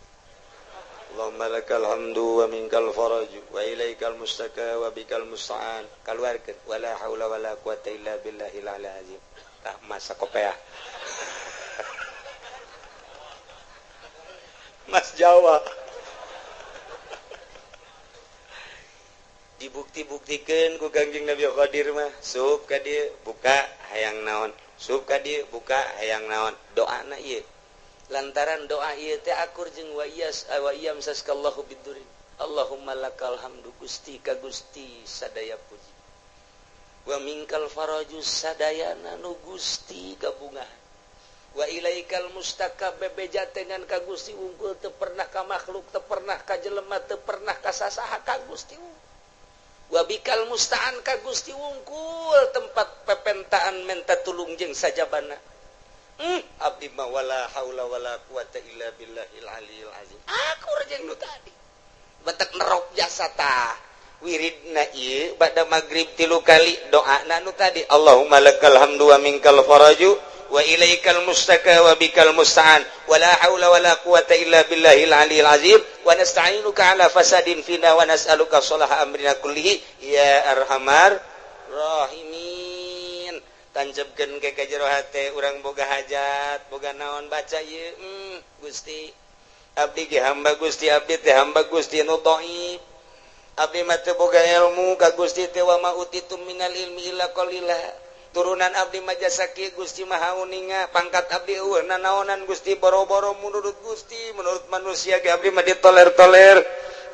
Allahumma lakal hamdu wa minkal faraj wa ilaikal mustaka wa bikal musta'an. Kaluarkeun wala haula wala quwata illa billahil azim. Tah masa kopeah. Mas Jawa. Dibukti-buktikeun ku Kangjeng Nabi Khadir mah, sup ka dieu buka hayang naon, sup ka dieu buka hayang naon. Doana ieu. Lantaran doa ieu teh akur jeung wa iyas wa iyam saskallahu bidurin. Allahumma lakal hamdu Gusti ka Gusti sadaya puji. Wa minkal faraju sadayana nu Gusti kabungahan. Wa ilaikal mustaka bebeja dengan ka Gusti unggul teu pernah ka makhluk, teu pernah ka jelema, teu pernah ka sasaha ka Gusti unggul. Wa bikal musta'an ka Gusti unggul tempat pepentaan menta tulung jeung sajabana. Abdi mah wala haula wala quwata illa billahil aliyil azim. Aku jeung nu tadi. Batak nerok jasa tah. Wiridna ieu bada magrib 3 kali doana nu tadi. Allahumma lakal hamdu wa minkal faraju wa ilaikal mustaka wa bikal musta'an wala haula wala quwata illa billahil aliyil azim wa nasta'inuka ala fasadin fina wa nas'aluka sholaha amrina kullihi ya arhamar rahimin. Tancapkeun ke ka jero hate urang boga hajat boga naon baca ieu. Gusti abdi ge hamba Gusti, abdi teh hamba Gusti nu dhaif, abdi mah teu boga ilmu ka Gusti teh wa ma utitum minal ilmi illa qalila. Turunan abdi mah jasa kieu Gusti Maha Uninga, pangkat abdi eueuh nanaonan Gusti, boro-boro menurut Gusti, menurut manusia ge abdi mah ditoler-toler,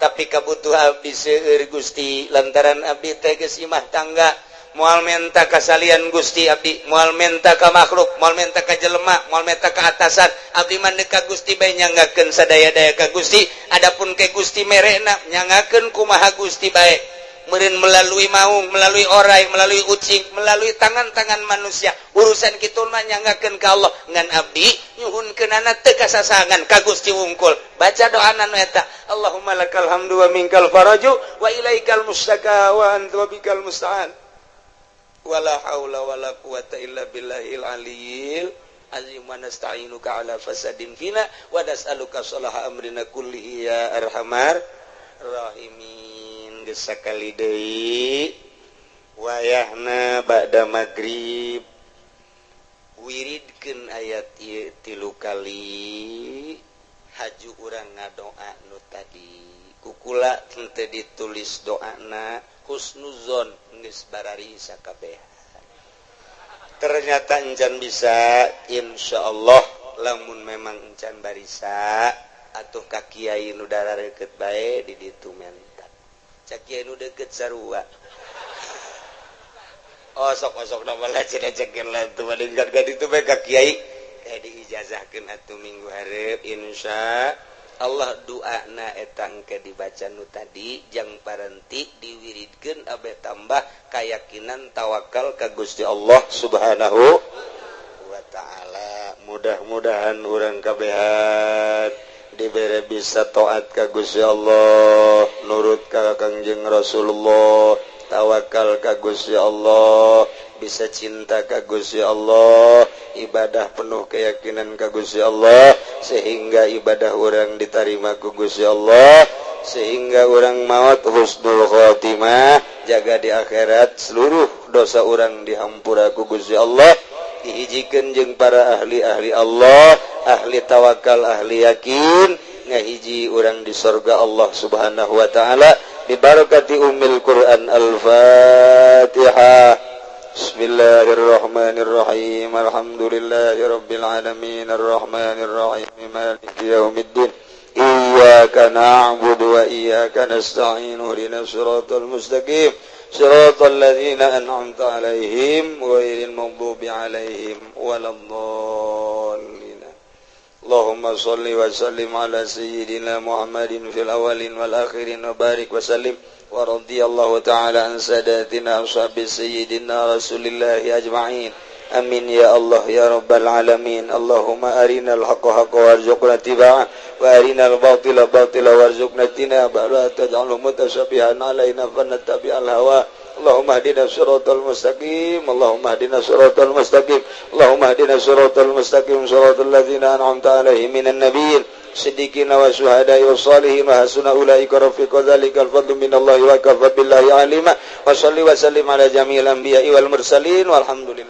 tapi kabutuh abdi seueur Gusti lantaran abdi teh geus imah tangga. Moal menta kasalian Gusti abdi, moal menta ka makhluk, moal menta ka jelema, moal menta ka atasan, abdi mah ka Gusti bae nyanggakeun sadaya-daya ka Gusti. Adapun ke Gusti merena nyanggakeun kumaha Gusti bae, meureun melalui maung, melalui orai, melalui ucing, melalui tangan-tangan manusia. Urusan kitu mah nyanggakeun ka Allah. Ngan abdi nyuhunkeunana teu kasasangan ka Gusti wungkul. Baca doana nu eta, Allahumma lakal hamdu wa minkal faraju wa ilaikal mustaka wa anta bikal musta'an. Wala haula wala quwata illa billahil aliyil azim wa nasta'inuka ala fasadin fina wa nas'aluka sholaha amrina kullihi ya arhamar rahimin. Geus sakali deui wayahna ba'da magrib wiridkeun ayat ieu 3 kali haju urang ngadoa nu tadi kukula henteu ditulis doana husnuzon geus bararisa kabeh. Ternyata encan bisa, insyaallah lamun memang encan barisa atuh ka kiai nu darareukeut bae di ditu menta. Cak kiai nu deukeut sarua. Osok-osok na malah cenah cekeun lah tuh badengkan ka ditu bae ka kiai kayak diijazahkeun atuh minggu hareup insya Allah doana eta engke dibaca nu tadi jang parenti diwiridkeun abe tambah keyakinan tawakal ka Gusti Allah Subhanahu wa taala. Mudah-mudahan urang kabehan dibere bisa taat ka Gusti Allah, nurut ka Kangjeng Rasulullah, tawakal ka Gusti Allah, bisa cinta ka Gusti Allah, ibadah penuh keyakinan ka Gusti Allah, sehingga ibadah urang diterima ku Gusti Allah, sehingga urang maut husnul khotimah, jaga di akhirat seluruh dosa urang dihampura ku Gusti Allah, dihijikan jeung para ahli-ahli Allah, ahli tawakal, ahli yakin, ngahiji urang di sorga Allah Subhanahu wa Ta'ala, bibarakati Ummil Quran. Al-Fatihah. Bismillahirrahmanirrahim. Alhamdulillahirabbil alamin, arrahmanirrahim, maliki yaumiddin. Iyyaka na'budu wa iyyaka nasta'in, ihdinas siratal mustaqim, صراط الذين أنعمت عليهم غير المغضوب عليهم ولا الضالين. اللهم صل وسلم على سيدنا محمد في الأولين والآخرين وبارك وسلم. ورضي الله تعالى عن ساداتنا أصحاب سيدنا رسول الله أجمعين. أمين يا الله يا رب العالمين. اللهم أرنا الحق حقا وارزقنا اتباعه، وأرنا الباطل باطلا وارزقنا اجتنابه، لا تجعله متشابها علينا فنتبع الهوى. اللهم اهدنا الصراط المستقيم، اللهم اهدنا الصراط المستقيم، اللهم اهدنا الصراط المستقيم، صراط الذين أنعمت عليهم من النبيين، الصديقين والشهداء والصالحين، وحسن أولئك رفيقا. ذلك الفضل من الله وكفى بالله عليما. وصل وسلم على جميع الأنبياء والمرسلين، والحمد لله.